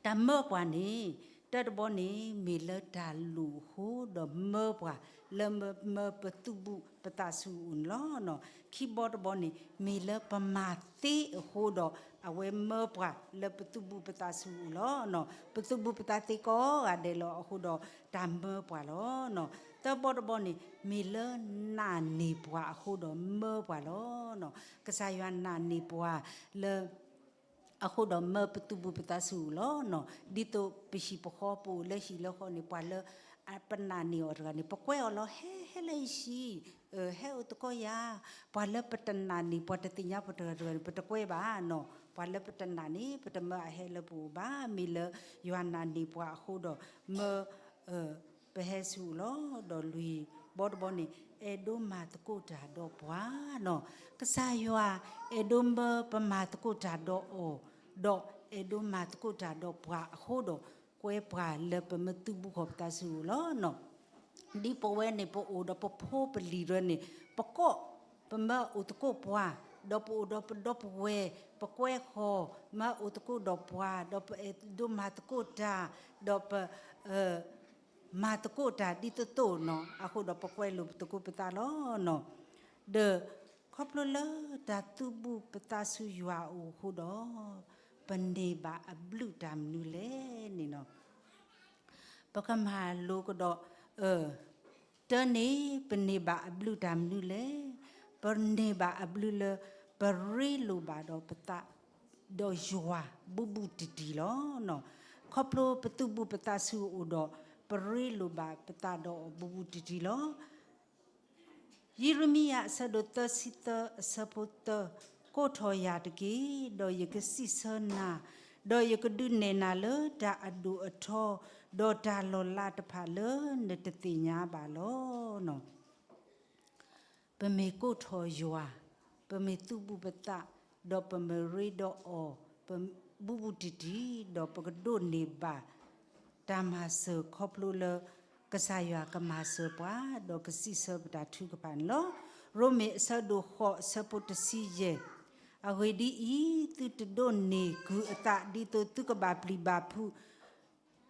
တၢ်မၢပှၤန့ၣ် တၢတဘီန့ၣ် မ့ၢ်လၢတၢ်လိၣ်အဃိဒီးမၢပှၤ လၢမၢပသုးဘူးပသးဆူအအိၣ်န့ၣ်လီၤ. ခံဘီတဘီန့ၣ် မ့ၢ်လၢပမၤသ့အဃိဒီး အဝဲမၢပှၤလၢပသုးဘူးပသးဆူအအိၣ်လီၤ. ပသုးဘူးပသးသ့ကိးဂၤဒဲးလီၤအဃိဒီး တၢ်မၢပှၤလီၤ. သၢဘီတဘီန့ၣ် မ့ၢ်လၢနာ်န့ၢ်ပှၤအဃိဒီးမၢပှၤလီၤ. ကစၢ်ယွၤနာ်န့ၢ်ပှၤလၢ အဃိဒီးမၢပသုးဘူးပသးဆူအအိၣ်လီၤ. ဒ်သိးပဟံၣ်ပဃီပအိၣ်လၢဟံၣ်လၢဃီန့ၣ် ပှၤလၢပနာ်န့ၢ်အီၤတဂၤန့ၣ် ပကွဲအီၤလီၤ. ဟဲ ဟဲလၢဟံၣ်, ဟဲအိၣ်သကိးယၤ. ပှၤလၢပတနာ်န့ၢ် ပှၤတသ့ၣ်ညါပှၤတဂၤတဂၤန့ၣ် ပတကွဲဘၣ်နီၤ. ပှၤလၢပတနာ်န့ၢ် ပတမၢအဟဲလၢပအိၣ်ဘၣ်. မ့ၢ်လၢယွၤနာ်န့ၢ်ပှၤအဃိဒီးမၢ ပဟဲဆူအအိၣ်လီၤ. ဒီးလွံၢ်ဘီတဘီန့ၣ် အဲၣ်ဒိးမၤသကိးတၢ်ဒီးပှၤနီၤ. ကစၢ်ယွၤအဲၣ်ဒိးမၢပမၤသကိးတၢ်ဒီးအီၤ, ဒီးအဲၣ်ဒိးမၤသကိးတၢ်ဒီးပှၤအဃိဒီး ကွဲပှၤလၢပမၢသုးဘူးဃီၤပသးဆူအအိၣ်လီၤနီၤ. ဒ်ပဝဲန့ၣ် ပအိၣ်ဒီးပဖိပလံၤရၢန့ၣ် ပကိး ပမၢအိၣ်သကိးပှၤ, ဒီးပအိၣ်ဒီးပဒီပုၢ်ဝဲၢ် ပကွဲဃီၤ မၢအိၣ်သကိးဒီးပှၤ, ဒီးပအဲၣ်ဒိးမၤသကိးတၢ်, ဒီးပ မၤသကိးတၢ်ဒ်သိးသိးနီၤ, အဃိဒီးပကွဲလိာ်ပသကိးပသးလီၤနီၤ. ဒီးခီဖျိလၢတၢ်သုးဘူးပသးဆူယွၤအအိၣ်အဃိဒီး ပန့ၢ်ဘၣ်အဘျုးတၢ်မနုၤလဲၣ်န့ၣ်နီၤ. ပကမၤလိကဒီး တၢန့ၣ် ပန့ၢ်ဘၣ်အဘျုးတၢ်မနုၤလဲၣ်. ပန့ၢ်ဘၣ်အဘျုးလၢ ပရ့လိာ်ဘၣ်ဒီးပသး ဒီးယွၤဘူးဘူးတံၢ်တံၢ်လီၤ. ခီဖျိပသုးဘူးပသးဆူအအိၣ်ဒီး ပရ့လိာ်ဘၣ်ပသးဒီးအီၤဘူးဘူးတံၢ်တံၢ်လီၤ. ယံးရမံယၤအဆၢဒိၣ်သၢဆံသၢအဆၢဖိသၢ, ကိးထီၣ်ယၤတက့ၢ်, ဒီးယကစံးဆၢနၤ, ဒီးယကဒုးနဲၣ်နၤလၢတၢ်အဒိၣ်အထီ, ဒီးတၢ်လီၤလးတဖၣ်လၢနတသ့ၣ်ညါဘၣ်လီၤ. ပမ့ၢ်ကိးထီၣ်ယွၤ, ပမ့ၢ်သုးဘူးပသး, ဒီးပမ့ၢ်ရ့ဒီးအီၤ, ပဘူးဘူးတံၢ်တံၢ်, ဒီးပကဒိးန့ၢ်ဘၣ် တၢ်မၤစၢၤခီဖျိလၢ ကစၢ်ယွၤကမၤစၢၤပှၤ, ဒီးကစံးဆၢပတၢ်ထုကဖၣ်န့ၣ်လီၤ. ရိမ့ၤအဆၢဒိၣ်ဃိးအဆၢဖိတဆံယဲၢ်, အဂ့ၢ်ဒ်အံၤ, သုတဒိးန့ၢ်ကုၢ်အသးဒ်သိးသုကဘၣ်ပျံၤဘၣ်ဖုး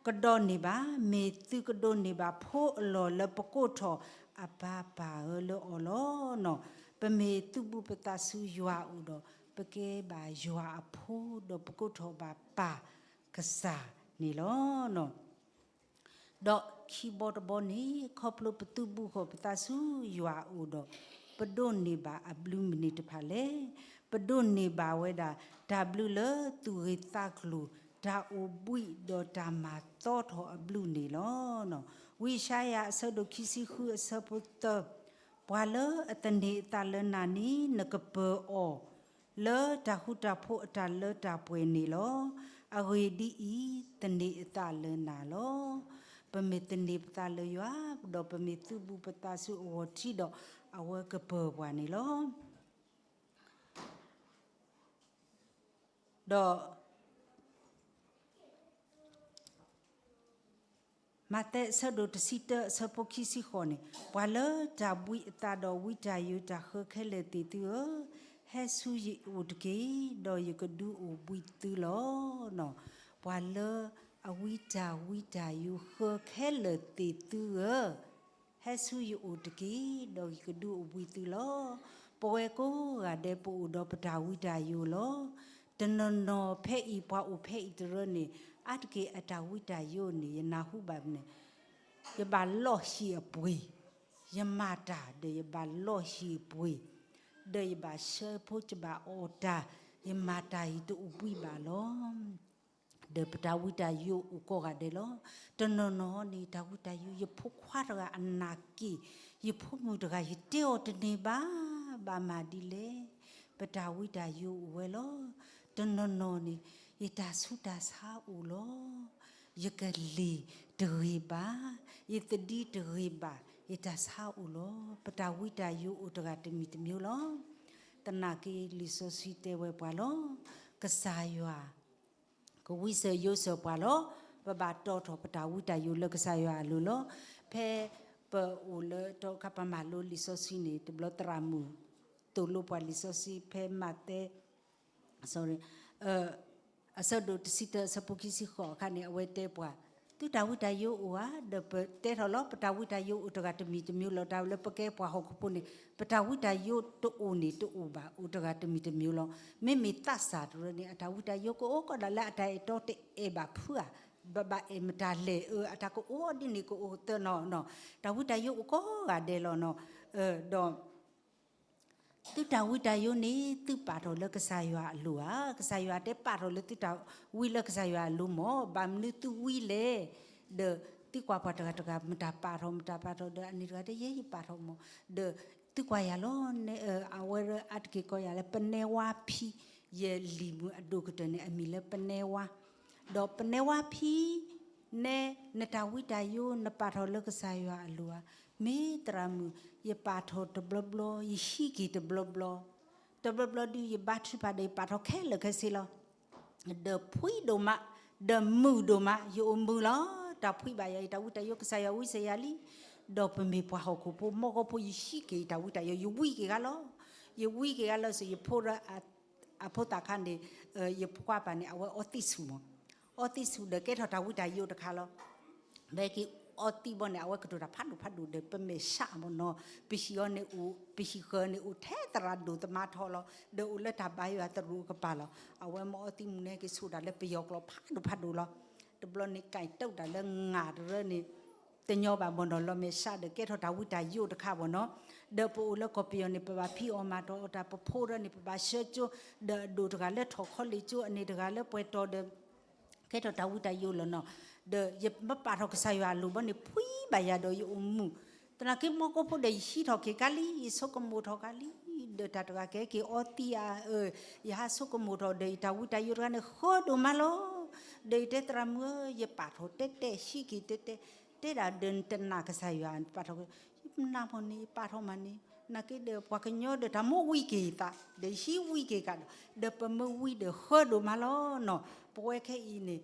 ကဒီးန့ၢ်ဘၣ်, မ့ၢ်သုကဒိးန့ၢ်ဘၣ်ဖိအလီၢ်လၢပကိးထီၣ်အပၢ်ပၢ်ဧၢလၢအီၤလီၤ. ပမ့ၢ်သုးဘူးပသးဆူယွၤအအိၣ်ဒီး ပကဲဘၣ်ယွၤအဖိ ဒီးပကိးထီၣ်ဘၣ်ပၢ်ကစၢ်န့ၣ်လီၤ. ဒီးခံဘီတဘီန့ၣ် ခီဖျိပသုးဘူးဃီၤပသးဆူယွၤအအိၣ်ဒီး ပဒိးန့ၢ်ဘၣ်အဘျုးမနုၤတဖၣ်လဲၣ်. ပဒိးန့ၢ်ဘၣ်ဝဲဒၣ် တၢ်ဘျုးလၢသူၣ်ဂ့ၤသးကျိၤ တၢ်အိၣ်ဘှံးဒီးတၢ်မၤသီထီၣ်အဘျုးန့ၣ်လီၤ. ဝံယၡါယၤအဆၢဒိၣ်ခံဆံဃုအဆၢဖိသၢ, ပှၤလၢအသန့ၤအသးလၢနၤန့ၣ် နကပၢၤအီၤ လၢတၢ်ဃူတၢ်ဖိးအတၢ်လၢတၢ်ပှဲၤန့ၣ်လီၤ. အဂ့ၢ်ဒ်အံၤ, သန့ၤအသးလၢနၤလီၤ. ပမ့ၢ်သန့ၤပသးလၢယွၤ, ဒီးပမ့ၢ်သုးဘူးပသးဆူအဂီၢ်ထံဒီး အဝဲကပၢၤပှၤန့ၣ်လီၤ. ဒီး မးသဲအဆၢဒိၣ်တဆံတၢအဆၢဖိခံဆံဃိးန့ၣ်, ပှၤလၢတၢ်ဘှံးအသးဒီးဝံတၢ်ယိးတၢ်ဃၢခဲလၢာ်သ့ၣ်သုဧၢ, ဟဲဆူယအိၣ်တက့ၢ်, ဒီးယကဒုးအိၣ်ဘှံးသုလီၤ. ပှၤလၢအဝံတၢ်ဝံတၢ်ယိးဃၢခဲလၢာ်သ့ၣ်သုဧၢ, ဟဲဆူယအိၣ်တက့ၢ်, ဒီးယကဒုးအိၣ်ဘှံးသုလီၤ. ပဝဲကိးဂၤဒဲးပအိၣ်ဒီးပတၢ်ဝံတၢ်ယိးလီၤ. တနီၤနီၤဖဲအံၤပှၤအိၣ်ဖဲအံၤတရၢန့ၣ် အါတက့ၢ်အတၢ်ဝံတၢ်ယိးန့ၣ် ယနၢ်ဟူဘၣ်န့ၣ် ယဘၣ်လီၢ်ဟံၣ်အပှ့ၤ, ယမၤတၢ်ဒီးယဘၣ်လီၢ်ဟံၣ်အပှ့ၤ, ဒီးယဘၣ်ဆှၢဖိ ယဘၣ်အီၣ်တၢ်, ယမၤတၢ်အံၤတအိၣ်ဘှံးဘၣ်လီၤ. ဒီးပတၢ်ဝံတၢ်ယိးအိၣ်ကိးဂၤဒဲးလီၤ. တနီၤနီၤန့ၣ် တၢ်ဝံတၢ်ယိး ယဖိခွါတဂၤအနၢ်က့ၣ်, ယဖိမုၣ်တဂၤ ယတဲအီၤတန့ၢ်ဘၣ်, ဘၣ်မၤဒ်လဲၣ်, ပတၢ်ဝံတၢ်ယိးအိၣ်ဝဲလီၤ. တနီၤနီၤန့ၣ် ယတၢ်ဆူးတၢ်ဆါအိၣ်လီၤ. ယကလ့ၤတဂ့ၤဘၣ်, ယသဒံတဂ့ၤဘၣ်, ယတၢ်ဆါအိၣ်လီၤ. ပတၢ်ဝံတၢ်ယိးအိၣ်တဂၤတမံၤတမံၤလီၤ. သနာ်က့လံာ်စီဆှံတဲဝဲပှၤလီၤ. ကစၢ်ယွၤ ကဝံစၢၤယိးစၢၤပှၤလီၤ. ပဘၣ်တီထီၣ်ပတၢ်ဝံတၢ်ယိးလၢကစၢ်ယွၤအလိၤလီၤ. ဖဲပအိၣ်လၢတီခါ ပမၤလိလံာ်စီဆှံန့ၣ် တဘျီသရၣ်မုၣ်သိၣ်လိပှၤလံာ်စီဆှံ ဖဲမးသဲ sorry အဆၢဒိၣ်တဆံတၢ အဆၢဖိခံဆံဃိးအခါန့ၣ် အဝဲတဲပှၤ, သုတၢ်ဝံတၢ်ယိးအိၣ်ဧါ, ဒီးပတဲထီၣ်လီၤ ပတၢ်ဝံတၢ်ယိးအိၣ်တဂၤတမံၤတမံၤလီၤ. တၢ်လၢပကဲပှၤဟီၣ်ခိၣ်ဖိန့ၣ် ပတၢ်ဝံတၢ်ယိးတအိၣ်န့ၣ်တအိၣ်ဘၣ်, အိၣ်တဂၤတမံၤတမံၤလီၤ. မ့မ့ၢ်သးစၢ်တရၢန့ၣ် အတၢ်ဝံတၢ်ယိးကအိၣ်ကီးဒၣ်လၢအတၢ်အဲၣ်တီတအဲၣ်ဘၣ်ဖုဧါ, ဘၣ်ဘၣ်အဲၣ်မတၤလဲၣ်, အတၢ်ကအိၣ်ဒ်န့ၣ် ကအိၣ်သၢနီၤနီၤ, တၢ်ဝံတၢ်ယိးအိၣ်ကိးဂၤဒဲးလီၤနီၤ. ဒီး သုတၢ်ဝံတၢ်ယိးန့ၣ် သုပာ်ထီၣ်လၢကစၢ်ယွၤအလိၤဧါ, ကစၢ်ယွၤတဲပာ်ထီၣ်လၢသုတၢ်ဝံလၢကစၢ်ယွၤအလိၤမၢ်, ဘၣ်မနုၤသုဝံလဲၣ်. ဒီးသုကွၢ်ပှၤတဂၤတဂၤ မတၤပာ်ထီၣ် မတၤပာ်ထီၣ်ဒီး အန့ၣ်တဂၤတဲ ယဲယပာ်ထီၣ်မၢ်, ဒီးသုကွၢ်ယၤလီၤ, အဝဲအါတက့ၢ်ကီးယၤလၢ ပနဲဝါဖံ, ယလံၤမုၣ်အဒိၣ်ကတၢၢ်န့ၣ် အမံၤလၢပနဲဝါ, ဒီးပနဲဝါဖံ နဲ နတၢ်ဝံတၢ်ယိး နပာ်ထီၣ်လၢကစၢ်ယွၤအလိၤဧါ. မ့ၢ်သရၣ်မုၣ်, ယပာ်ထီၣ်တဘျီဘျီ, ယဟံးက့ၤတဘျီဘျီ, တဘျီဘျီဒုး ယဘါထုကဖၣ်ဒီး ယပာ်ထီၣ်ခဲလၢာ်ခဲဆ့လီၤ. ဒီးဖှံဒိၣ်မး, ဒီးမုာ်ဒိၣ်မး, ယအိၣ်မုာ်လီၤ. တၢ်ဖှံဘၣ်ယၤ ယတၢ်ဝံတၢ်ယိး ကစၢ်ယွၤဝံစၢၤယၤလံ. ဒီးပမ့ၢ်ပှၤဟီၣ်ခိၣ်ဖိ မီၢ်ကီၢ်ဖိ ယဟံးက့ၤယတၢ်ဝံတၢ်ယိး ယဝံက့ၤဂၤလီၤ. ယဝံက့ၤဂၤလီၤစ့ၢ် ယဖိ အဖိသၣ်ခါန့ၣ်, ယဖိခွါပၢ်န့ၣ် အဝဲအီသံးဆူၣ်မး, အီသံးဆူၣ်ဒီးကဲထီၣ်တၢ်ဝံတၢ်ယိးတခါလီၤ. ဖဲက့ၤအီသံးဘီန့ၣ် အဝဲကတိၤတၢ်ဖးဒိၣ်ဖးဒိၣ်ဒီး ပမဲာ်ဆှးမးနီၤ, ပဟံၣ်အီၤန့ၣ်အိၣ်, ပဟံၣ်ဃၢၤန့ၣ်အိၣ်ထဲသရၣ်ဒိၣ်သမါထီလီၤ. ဒီးအိၣ်လၢတၢ်ဘါယွၤသရူးအကပၤလီၤ. အဝဲမ့ၢ်အီသံးမူန့ၣ်က့ၤဆိၣ်တၢ်လၢပယီၤကျိာ်ဖးဒိၣ်ဖးဒိၣ်လီၤ. တဘျီန့ၣ် ကၣ်တုာ်တၢ်လၢငါတရၢန့ၣ် တညီဘၣ်မးနီၤ, လီၤမဲာ်ဆှးဒီးကဲထီၣ်တၢ်ဝံတၢ်ယိးတခါဘီနီၤ. ဒီးပအိၣ်လၢကီၢ်ပယီၤန့ၣ် ပဘၣ်ဖံးအီၣ်မၤတီၢ်အီၣ်တၢ် ပဖိရၢန့ၣ် ပဘၣ်ဆှၢကၠိ, ဒီးအဒိၣ်တဂၤလၢထီၣ်ခီလ့ၣ်ကၠိ အန့ၣ်တဂၤလၢပှဲၤတီၤဒီး ကဲထီၣ်တၢ်ဝံတၢ်ယိးလီၤနီၤ. ဒီးယမ့ၢ်ပာ်ထီၣ်ကစၢ်ယွၤအလိၤဘီန့ၣ် ဖှံဘၣ်ယၤဒီးယအိၣ်မုာ်, သနာ်က့မီၢ်ကီၢ်ဖိဒီးယဟံးထီၣ်က့ၤကါလံ, ယဆိကမိၣ်ထီၣ်ကါလံ, ဒီးတၢ်တဂၤကဟဲက့ၤအီသံးအါအၢ, ယဟးဆိကမိၣ်ထီၣ်ဒီးယတၢ်ဝံတၢ်ယိးတဂၤန့ၣ် ဃၢဒိၣ်မးလီၤ. ဒီးယတဲသရၣ်မုၣ်ဧၢ, ယပာ်ထီၣ်တဲတဲ ဟံးက့ၤတဲတဲ, တဲဒၣ်ဒီးတနာ်ကစၢ်ယွၤ ပာ်ထီၣ်, ယနာ်မးန့ၣ် ယပာ်ထီၣ်မးန့ၣ်, နာ်က့ဒီးပှၤကညီဒီးတၢ်မ့ၢ်ဝံက့ၤသး, ဒီးယဟံးဝံက့ၤကါဒီး, ဒီးပမ့ၢ်ဝံဒီးဃၢဒိၣ်မးလီၤနီၤ. ပဝဲခဲအံၤန့ၣ်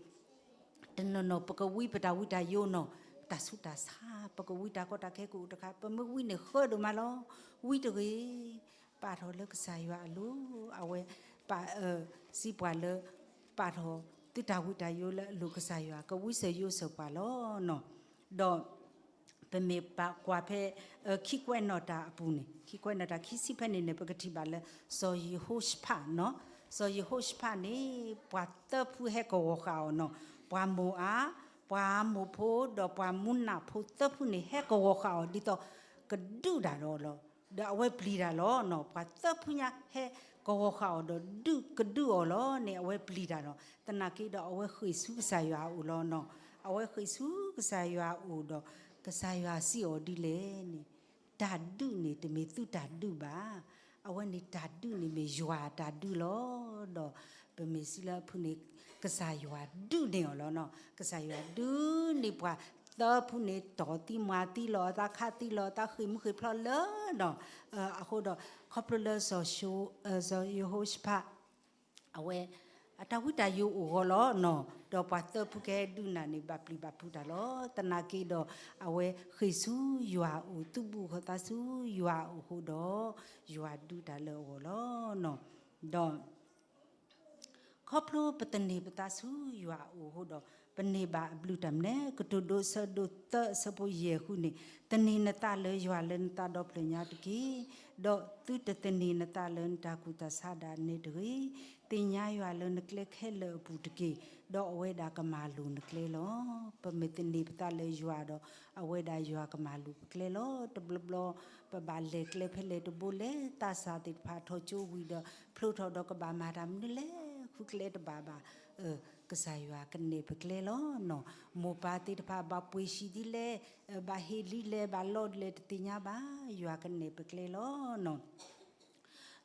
တနီၤနီၤ ပကဝံပတၢ်ဝံတၢ်ယိးနီၤ, တၢ်ဆူးတၢ်ဆါ, ပကဝံတၢ်ကီတၢ်ခဲကအိၣ်တခါ, ပမ့ၢ်ဝံန့ၣ်ဃၢဒိၣ်မးလီၤ. ဝံတဂ့ၤ, ပာ်ထီၣ်လၢကစၢ်ယွၤအလိၤ, အဝဲပာ်, စံးပှၤလၢ ပာ်ထီၣ်သုတၢ်ဝံတၢ်ယိးလၢအလိၤ ကစၢ်ယွၤကဝံစၢၤယိးစၢၤပှၤလီၤနီၤ. ဒီး ပမ့ၢ်ပာ်ကွၢ်ဖဲ ခံကွဲးနီၣ်တၢ်အပူၤန့ၣ်, ခံကွဲးနီၣ်တၢ်ခံဆံဖဲန့ၣ်န့ၣ် ပကထံၣ်ဘၣ်လၢ စီၤယဟိၤၡဖးနီၤ, စီၤယဟိၤၡဖးန့ၣ် ပှၤသၢဖုဟဲကဝီၤဃာ်အီၤနီၤ, ပှၤမိၤအၤ, ပှၤအၤမိၣ်ဖိ ဒီးပှၤမူနးဖိသၢဖုန့ၣ် ဟဲကဝီၤဃာ်အီၤဒ်သိး ကဒုးတၢ်ဒီးလီၤ. ဒီးအဝဲပျံၤတၢ်လီၤနီၤ, ပှၤသၢဖုညါဟဲ ကဂီၤဃာ်အီၤဒီးဒုးကဒုးအီၤလီၤန့ၣ် အဝဲပျံၤတၢ်လီၤ. သနာ်က့ဒီးအဝဲဃ့ၢ်ဆူကစၢ်ယွၤအအိၣ်လီၤနီၤ. အဝဲဃ့ၢ်ဆူကစၢ်ယွၤအအိၣ်ဒီး ကစၢ်ယွၤစံးအီၤဒ်လဲၣ်န့ၣ်, တၢ်ဒုးန့ၣ်တမ့ၢ်သုတၢ်ဒုးဘၣ်. အဝဲန့ၣ်တၢ်ဒုးန့ၣ်မ့ၢ်ယွၤအတၢ်ဒုးလီၤ. ဒီးပမ့ၢ်စံးလၢအဖုၣ်န့ၣ် ကစၢ်ယွၤဒုးန့ၢ်အီၤလီၤနီၤ. ကစၢ်ယွၤဒုးန့ၢ်ပှၤသၢဖုန့ၣ် တီၢ်သံမၤသံလီၤအသး ခးသံလီၤအသး ဃ့ၢ်မုၢ်ဃ့ၢ်ဖျီလၢနီၤ. အဃိဒီး ခီဖျိလၢ စီၤယဟိၤၡဖး အဝဲ အတၢ်ဝံတၢ်ယိာ်အိၣ်ဂီၢ်လီၤနီၤ. ဒီးပှၤသၢဖုကဟဲဒုးနၤန့ၣ် ဘၣ်ပျံၤဘၣ်ဖုးတၢ်လီၤ. သနာ်က့ဒီး အဝဲဃ့ၢ်ဆူယွၤအအိၣ် သုးဘူးဃီၤသးဆူယွၤအအိၣ်အဃိဒီး ယွၤဒုးတၢ်လၢအဂီၢ်လီၤနီၤ. ဒီး ခီဖျိပသန့ၤပသးဆူယွၤအအိၣ်အဃိဒီး ပန့ၢ်ဘၣ်အဘျုးတၢ်မနုၤလဲၣ်. ကတိၤဒိ ဆၢဒိၣ်သၢ အဆၢဖိယဲၢ်ဃုန့ၣ်, သန့ၤနသးလၢယွၤလၢနသးဒီဖျၢၣ်ညါတက့ၢ်. ဒီးသုတသန့ၤနသးလၢနတၢ်ကူၣ်တၢ်ဆးဒၣ်နဲတဂ့ၤ. သ့ၣ်ညါယွၤလၢနကျဲခဲလၢာ်အပူၤတက့ၢ်, ဒီးအဝဲဒၣ်ကမၤလိၤနကျဲလီၤ. ပမ့ၢ်သန့ၤပသးလၢယွၤဒီး အဝဲဒၣ်ယွၤကမၤလိၤပကျဲလီၤ. တဘျီဘျီ ပဘၣ်လဲၤကျဲဖဲလဲၣ်တဘိလဲၣ် သးစၢ်သ့ၣ်တဖၣ်ထီၣ်ကၠိဝံၤဒီး ဖျိထီၣ်ဒီးကဘၣ်မၤတၢ်မနုၤလဲၣ် ဃုကျဲတဘၣ်ဘၣ်, ကစၢ်ယွၤကနဲၣ်ပကျဲလီၤနီၤ. မိၢ်ပၢ်သ့ၣ်တဖၣ်ဘၣ်ပှ့ၤဆံးဒ်လဲၣ်, ဘၣ်ဟ့ၣ်လံလဲၣ် ဘၣ်လီဒ်လဲၣ်တသ့ၣ်ညါဘၣ်, ယွၤကနဲၣ်ပကျဲလီၤနီၤ.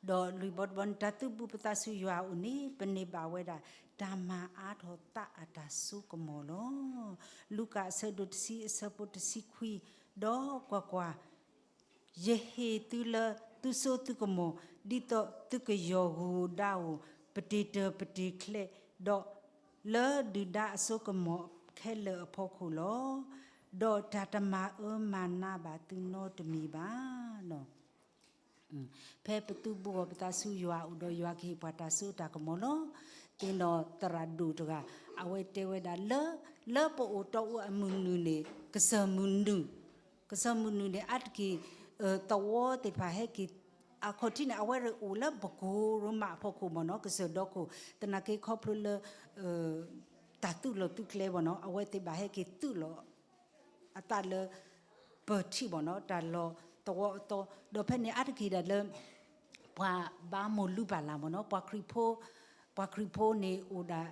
ဒီးလွံၢ်ဘီတဘီန့ၣ် တၢ်သုးဘူးပသးဆူယွၤအအိၣ်န့ၣ် ပန့ၢ်ဘၣ်ဝဲဒၣ် တၢ်မၤအါထီၣ်သးအတၢ်စိကမီၤလီၤ. လူၤကၣ်အဆၢဒိၣ်တဆံအဆၢဖိတဆံခွံ, ဒီးကွၢ်ကွၢ်, ယဟ့ၣ်သုလၢသုစိသုကမီၤ, ဒ်သိးသုကယီၢ်ဂုၢ်ဒါဧိၤ, ပတ့ၤတၢၤပတ့ၤချဲး, ဒီးလၢဒုၣ်ဒါအစိကမီၤခဲလၢာ်အဖီခိၣ်လီၤ. ဒီးတၢ်တမၤအၢမၤနးဘၣ်သုနီတမံၤဘၣ်. ဖဲပသုးဘူးအီၤပသးဆူယွၤအအိၣ်ဒီး ယွၤကဟ့ၣ်ပှၤတၢ်စိတၢ်ကမီၤလီၤ. သ့ၣ်နီၣ်သရၣ်ဒိၣ်တဂၤ အဝဲတဲဝဲဒၣ်လၢ လၢပအိၣ်တီအူအမုၢ်နုာ်န့ၣ် ကစၢၢ်မုၢ်နုာ် ကစၢၢ်မုၢ်နုာ်န့ၣ် အါတက့ၢ် သဝီသ့ၣ်တဖၣ်ဟဲက့ၤ အခီၣ်ထံးန့ၣ် အဝဲရ့ၣ်အိၣ်လၢပကိရိမးအဖီခိၣ်မ့ၢ်နီၤ ကစၢၢ်ဒီခိၣ် သနာ်က့ခီဖျိလၢ တၢ်သုးလီၢ်သုးကျဲမ့ၢ်နီၤ အဝဲသ့ၣ်ဘၣ်ဟဲက့ၤသုးလီၤ အသးလၢ ပၢၢ်ထံးမ့ၢ်နီၤ တၢ်လီၢ်သဝီအသီ ဒီးဖဲန့ၣ်အါတက့ၢ်ဒၣ်လၢ ပှၤဘါမိၢ်လုၢ်ပၢ်လၢ်မ့ၢ်နီၤ ပှၤခရံာ်ဖိ ပှၤခရံာ်ဖိန့ၣ်အိၣ်ဒၣ်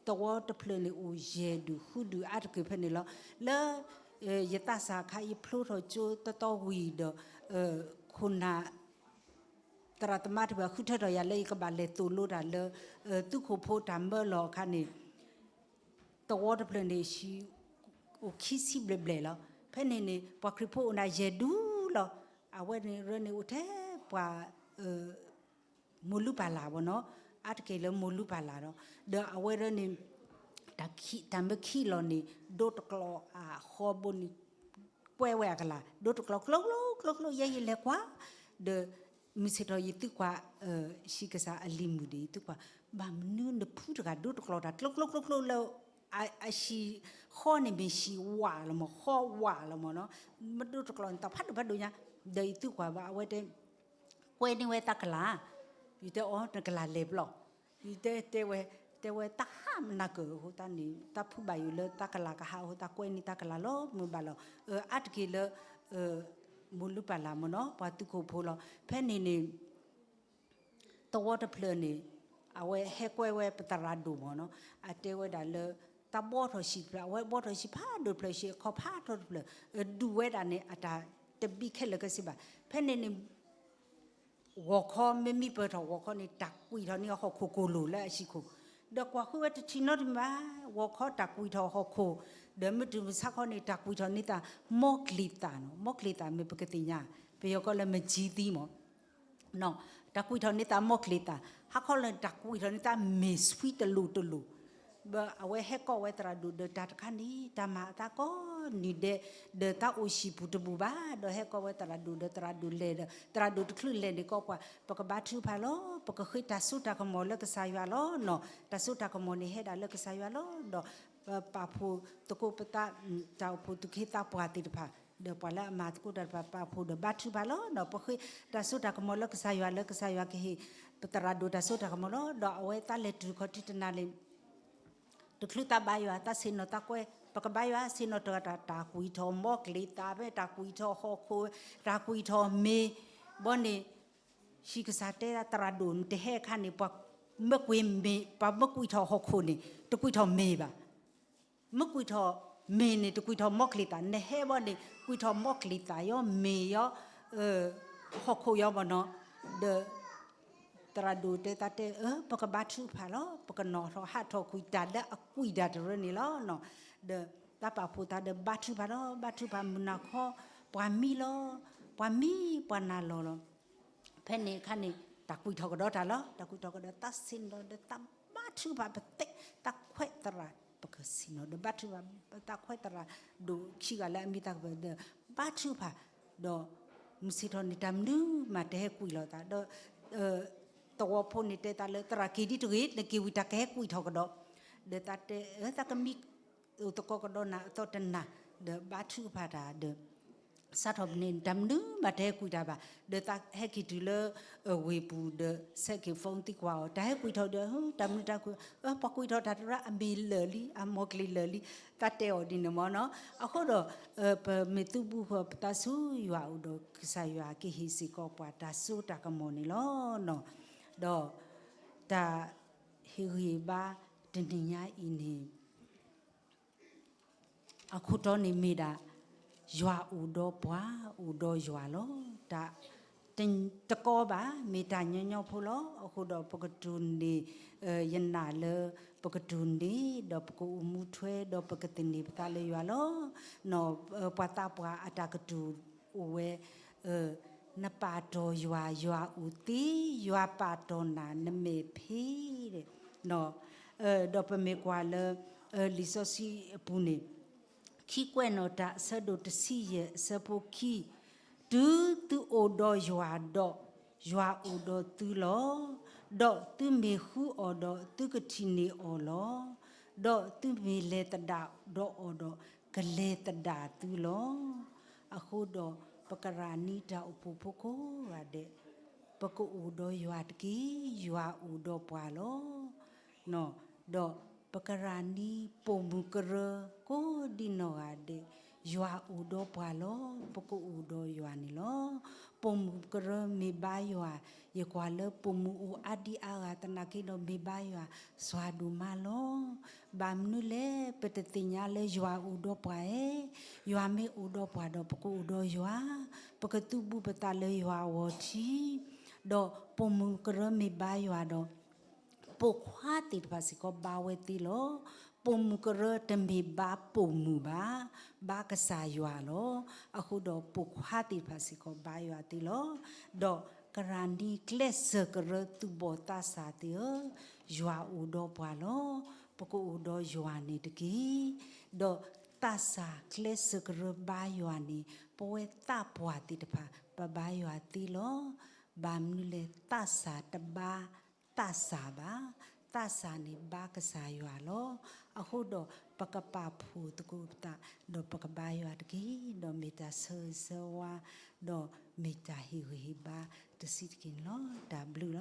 သဝီတဖျၢၣ်န့ၣ်အိၣ်ယဲၢ်ဒူၣ်ဃုဒူၣ်အါတက့ၢ်ဖဲန့ၣ်လီၤ. လၢ ယသးစၢ်အခါယဖျိထီၣ်ကၠိတသီဝံၤဒီး ခိၣ်နၢ် သရၣ်သမါတဖၣ်ဃုထၢထီၣ်ယၤလၢယကဘၣ်လဲၤသိၣ်လိတၢ်လၢ သုးခိၣ်ဖိတၢ်မၢလီၢ်အခါန့ၣ် သဝီတဖျၢၣ်န့ၣ် ဟံၣ်အိၣ်ခံဆံဘျဲၣ်ဘျဲၣ်လီၤ. ဖဲန့ၣ်န့ၣ် ပှၤခရံာ်ဖိအိၣ်နၤယဲၢ်ဒူၣ်လီၤ. အဝဲန့ၣ်ရၢန့ၣ်အိၣ်ထဲပှၤ မိၢ်လုၢ်ပၢ်လၢ်မ့ၢ်နီၤ အါတက့ၢ်လၢမိၢ်လုၢ်ပၢ်လၢ်ဒီး ဒီးအဝဲရၢန့ၣ် တၢ်မၢခံးလီၤန့ၣ် ဒိတကျီအဃီဘိန့ၣ် ကွဲဝဲအကလၤ ဒိတကျီကျိကျိကျိကျိ ယဲယလဲၤကွၢ် ဒီး မုၢ်ဆ့ၣ်ထီၣ်ယသုကွၢ် ဟံၣ်ကစၢ်အလံၤမုၣ်ဒီး ယသုကွၢ် ဘၣ်မနုၤနဖုတဂၤဒိတကျီတၢ်ကျိကျိကျိကျိလၢ အဟံၣ်ဃီန့ၣ်မ့ၢ်ဟံၣ်ဝးလီၤမ့ၢ် ဃီဝးလီၤမ့ၢ်နီၤ မ့ၢ်ဒိတကျီန့ၣ် တၢ်ဖးဒိၣ်ဖးဒိၣ်ညါ ဒီးယသုကွၢ်ဘၣ် အဝဲတဲ ကွဲန့ၢ်ဝဲတၢ်ကလၤ ယတဲအီၤ နကလၤလဲၤဘျီ ယတဲ တဲဝဲ တဲဝဲတၢ်ဟးမနၤကၢၤအဃိသတးန့ၣ် တၢ်ဖုဘၣ်ယိၣ်လၢတၢ်ကလၤကဟးအဃိသတး ကွဲန့ၢ်တၢ်ကလၤလီၤ မုၢ်ဘၣ်လီၤ အါတက့ၢ်လၢ မိၢ်လုၢ်ပၢ်လၢ်မ့ၢ်နီၤ ပှၤသုးခိၣ်ဖိလီၤ ဖဲန့ၣ်န့ၣ် သဝီတဖျၢၣ်န့ၣ် အဝဲဟဲကွဲဝဲပသရၣ်ဒိၣ်မ့ၢ်နီၤ အတဲဝဲဒၣ်လၢ တၢ်ဘှီထီၣ်ဟံၣ်တဖျၢၣ် အဝဲဘှီထီၣ်ဟံၣ်ဖးဒိၣ်တဖျၢၣ် ဟံၣ်အခီၣ်ဖးထီတဖျၢၣ် ဒူၣ်ဝဲဒၣ်န့ၣ် အတၢ်တဘံခဲလၢာ်ခဲဆ့ဘၣ် ဖဲန့ၣ်န့ၣ် ဂီၤခီမ့မ့ၢ်ပၢၢ်ထီၣ်ဂီၤခီန့ၣ် တၢ်ကွံာ်ထီၣ်န့ၢ်အဟီၣ်ခိၣ်ကိၣ်လိာ်လၢအဟံၣ်ခိၣ် ဒီးကွၢ်ဃုဝဲတထံၣ်နီတမံၤဘၣ် ဂီၤခီတၢ်ကွံာ်ထီၣ်ဟီၣ်ခိၣ် ဒီးမုၢ်တုၤမုၢ်ဆါခီန့ၣ် တၢ်ကွံာ်ထီၣ်န့ၢ်သး မီကျံၤသၣ်နီၤ မီကျံၤသၣ်မ့ၢ်ပကသ့ၣ်ညါ ပယီၤကီၢ်လၢမ့ၢ်ကၠံသံမ့ၢ် တၢ်ကွံာ်ထီၣ်န့ၢ်သးမီကျံၤသၣ် ဟါခီလၢတၢ်ကွံာ်ထီၣ်န့ၢ်သးမ့ၢ်ဆွံတလိၤတလိၤ ဘၣ်အဝဲဟဲကိးဝဲသရၣ်ဒိၣ်ဒီးတၢ်တခါန့ၣ် တၢ်မၤအသးကိးနံၤဒဲး ဒီးတၢ်အိၣ်ဟံၣ်ပူၤတဘူၣ်ဘၣ် ဒီးဟဲကိးဝဲသရၣ်ဒိၣ်ဒီးသရၣ်ဒိၣ်လဲၤဒီး သရၣ်ဒိၣ်တချုးလဲၤန့ၣ်ကိးပှၤ ပကဘါထုကဖၣ်လီၤ ပကဃ့တၢ်စိတၢ်ကမီၤလၢကစၢ်ယွၤလီၤနီၤ တၢ်စိတၢ်ကမီၤန့ၣ်ဟဲဒၣ်လၢကစၢ်ယွၤလီၤ ဒီး ပပာ်ဖှိၣ်သကိးပသး တၢ်အိၣ်ဖှိၣ်သူၣ်က့သးပှၢ်သ့ၣ်တဖၣ် ဒီးပှၤလၢအမၤသကိးတၢ်တဖၣ် ပာ်ဖှိၣ်ဒီးဘါထုကဖၣ်လီၤနီၤ ပဃ့တၢ်စိတၢ်ကမီၤလၢကစၢ်ယွၤ လၢကစၢ်ယွၤကဟ့ၣ် ပသရၣ်ဒိၣ်တၢ်စိတၢ်ကမီၤလီၤ ဒီးအဝဲသးလဲၤတုၤခီၣ်ထံးတနၤန့ၣ် တချုးသးဘါယွၤ သးဆ့ၣ်နီၤသးကွဲ ပကဘါယွၤဆ့ၣ်နီၤတဂၤတၢ် တၢ်ကွံာ်ထီၣ်မီကျံၤသၣ်ဖဲ တၢ်ကွံာ်ထီၣ်ဟီၣ်ခိၣ် တၢ်ကွံာ်ထီၣ်မ့ၤ ဘီန့ၣ် ဟံၣ်ကစၢ်တဲဒၣ်သရၣ်ဒိၣ် နတဟဲအခါန့ၣ် ပှၤမ့ၢ်ကွံာ်မ့ၢ် ပှၤမ့ၢ်ကွံာ်ထီၣ်ဟီၣ်ခိၣ်န့ၣ် တကွံာ်ထီၣ်မ့ၢ်ဘၣ်. မ့ၢ်ကွံာ်ထီၣ်မ့ၢ်န့ၣ် တကွံာ်ထီၣ်မီကျံၤသၣ်, နဟဲဘီန့ၣ် ကွံာ်ထီၣ်မီကျံၤသၣ်ယီၤ မ့ၢ်ယီၤ ဟီၣ်ခိၣ်ယီၤဘၣ်နီၤ. ဒီး သရၣ်ဒိၣ်တဲသးတဲ အၢ ပကဘါထုကဖၣ်လီၤ, ပကနီၣ်ထီၣ်ဟးထီၣ်ကွံာ်တၢ်လၢအကွံာ်ဒၣ်တရၢန့ၣ်လီၤနီၤ. ဒီးတၢ်ပာ်ဖှိၣ်သးဒီးဘါထုကဖၣ်လီၤ, ဘါထုကဖၣ်မုၢ်နၤခီ ပှၤမံလီၤ, ပှၤမံပှၤနၤလီၤလီၤ. ဖဲန့ၣ်အခါန့ၣ် တၢ်ကွံာ်ထီၣ်ကဒီးတၢ်လီၤ, တၢ်ကွံာ်ထီၣ်ကဒီး သးဆ့ၣ်နီၤဒီးသးဘါထုကဖၣ်ပသ့, သးခွဲးသရၣ် ပကဆ့ၣ်နီၤဒီးဘါထုကဖၣ်, သးခွဲးသရၣ်ဒိၣ်ခံဂၤလၢအမံသးကပၢၤဒီး ဘါထုကဖၣ်, ဒီးမုၢ်ဆ့ၣ်ထီၣ်န့ၣ် တၢ်မနုၤမးတဟဲကွံာ်လိာ်သး, ဒီး သဝီဖိန့ၣ်တဲသးလၢ သရၣ်က့ၤဒ်တဂ့ၤ, နက့ၤဝံၤတၢ်ကဟဲကွံာ်ထီၣ်ကဒီး, ဒီးသးတဲ သးကမံအိၣ်သကိးကဒီးနၤအသီတနၤ, ဒီးဘါထုကဖၣ်တၢ်ဒီး စးထီၣ်ပန့ၣ် တၢ်မနုၤမးတဟဲကွံာ်တၢ်ဘၣ်, ဒီးသးဟဲက့ၤတုၤလၢ ဝ့ၢ်ပူၤဒီး ဆဲးက့ၤ phone သံကွၢ်အီၤ တၢ်ဟဲကွံာ်ထီၣ်ဒီး တၢ်မနုၤတၢ်ကွံာ်, ပှၤကွံာ်ထီၣ်တၢ်တရၢအမ့ၢ်လၢာ်လံ အမီကျံၤလၢာ်လံ, သးတဲအီၤဒ်န့ၣ်မ့ၢ်နီၤ. အဃိဒီး ပမ့ၢ်သုးဘူးဃီၤပသးဆူယွၤအအိၣ်ဒီး ကစၢ်ယွၤကဟ့ၣ်စ့ၢ်ကီးပှၤတၢ်စိတၢ်ကမီၤန့ၣ်လီၤ. ဒီး တၢ်ဟ့ၣ်ဂံၢ်ဘါတနံၤညါအံၤန့ၣ် အခိၣ်တီန့ၣ်မ့ၢ်ဒၣ် ယွၤအိၣ်ဒီးပှၤ အိၣ်ဒီးယွၤလီၤ. တၢ် တကီဘၣ် မ့ၢ်တၢ်ညီညီဖိလီၤ. အဃိဒီးပကတိၢ်န့ၢ် ယနာ်လၢ ပကတိၢ်န့ၢ် ဒီးပကအိၣ်မူထွဲ ဒီးပကသန့ၤပသးလၢယွၤလီၤ. ပှၤသးပှၢ်အတၢ်ကတိၤအိၣ်ဝဲ နပာ်တီၢ်ယွၤ ယွၤအိၣ်သ့, ယွၤပာ်တီၢ်နၤ နမဲာ်ဖ့ ဒီးပမ့ၢ်ကွၢ်လၢ လံာ်စီဆှံအပူၤန့ၣ် ခံကွဲးနီၣ်တၢ်အဆၢဒိၣ်တဆံယဲၢ်အဆၢဖိခံ, တုၤသုအိၣ်ဒီးယွၤဒီး ယွၤအိၣ်ဒီးသုလီၤ. ဒီးသုမ့ၢ်ဃုအီၤဒီး သုကထံၣ်န့ၢ်အီၤလီၤ. ဒီးသုမ့ၢ်လဲၤသဒၣ်ဒီးအီၤဒီး ကလဲၤသဒၣ်သုလီၤ. အဃိဒီး ပကရၣ်နံတၢ်အိၣ်ဖှိၣ်ဖိကိးဂၤဒဲး ပကအိၣ်ဒီးယွၤတက့ၢ်, ယွၤအိၣ်ဒီးပှၤလီၤ. ဒီးပကရၣ်နံပိာ်မုၣ်ကရၢကိးဒံနီၢ်ဂၤဒဲး ယွၤအိၣ်ဒီးပှၤလီၤ, ပကအိၣ်ဒီးယွၤန့ၣ်လီၤ. ပိာ်မုၣ်ကရၢမ့ၢ်ဘါယွၤ, ယကွၢ်လၢပိာ်မုၣ်အိၣ်အါဒံအါဂၤသနာ်က့ဒီး မ့ၢ်ဘါယွၤစွၤဒိၣ်မးလီၤ. ဘၣ်မနုၤလဲၣ်, ပတသ့ၣ်ညါလၢယွၤအိၣ်ဒီးပှၤဧါ, ယွၤမ့ၢ်အိၣ်ဒီးပှၤဒီး ပကအိၣ်ဒီးယွၤ, ပကသုးဘူးပသးလၢယွၤအဂီၢ်ထံး, ဒီးပိာ်မုၣ်ကရၢမ့ၢ်ဘါယွၤဒီး ပိာ်ခွါသ့ၣ်တဖၣ်စ့ၢ်ကီးဘါဝဲသ့လီၤ. ပိာ်မုၣ်ကရၢတမ့ၢ်ဘါပိာ်မုၣ်ဘၣ်, ဘါကစၢ်ယွၤလီၤ. အဃိဒီးပိာ်ခွါသ့ၣ်တဖၣ်စ့ၢ်ကီးဘါယွၤသ့လီၤ. ဒီးကရၣ်နံကျဲစၢၤကရၢသူၣ်ဘီၣ်သးစၢ်သ့ၣ်ဧၢ, ယွၤအိၣ်ဒီးပှၤလီၤ. ပကအိၣ်ဒီးယွၤန့ၣ်တက့ၢ်. ဒီးသးစၢ်ကျဲစၢၤကရၢဘါယွၤန့ၣ် ပဝဲသးပှၢ်သ့ၣ်တဖၣ် ပဘါယွၤသ့လီၤ. ဘၣ်မနုၤလဲၣ်, သးစၢ်တဘါ သးစၢ်ဘၣ်, သးစၢ်န့ၣ်ဘါကစၢ်ယွၤလီၤ. အဃိဒီးပကပာ်ဖှိၣ်သကိးပသး ဒီးပကဘါယွၤတက့ၢ်, ဒီးမ့ၢ်တၢ်ဆၢဂ့ၤဆၢဝါ, ဒီးမ့ၢ်တၢ်ဟ့ၣ်ဂံၢ်ဟ့ၣ်ဘါတဆံးတက့ၢ်န့ၣ်လီၤ. တၢ်ဘျုး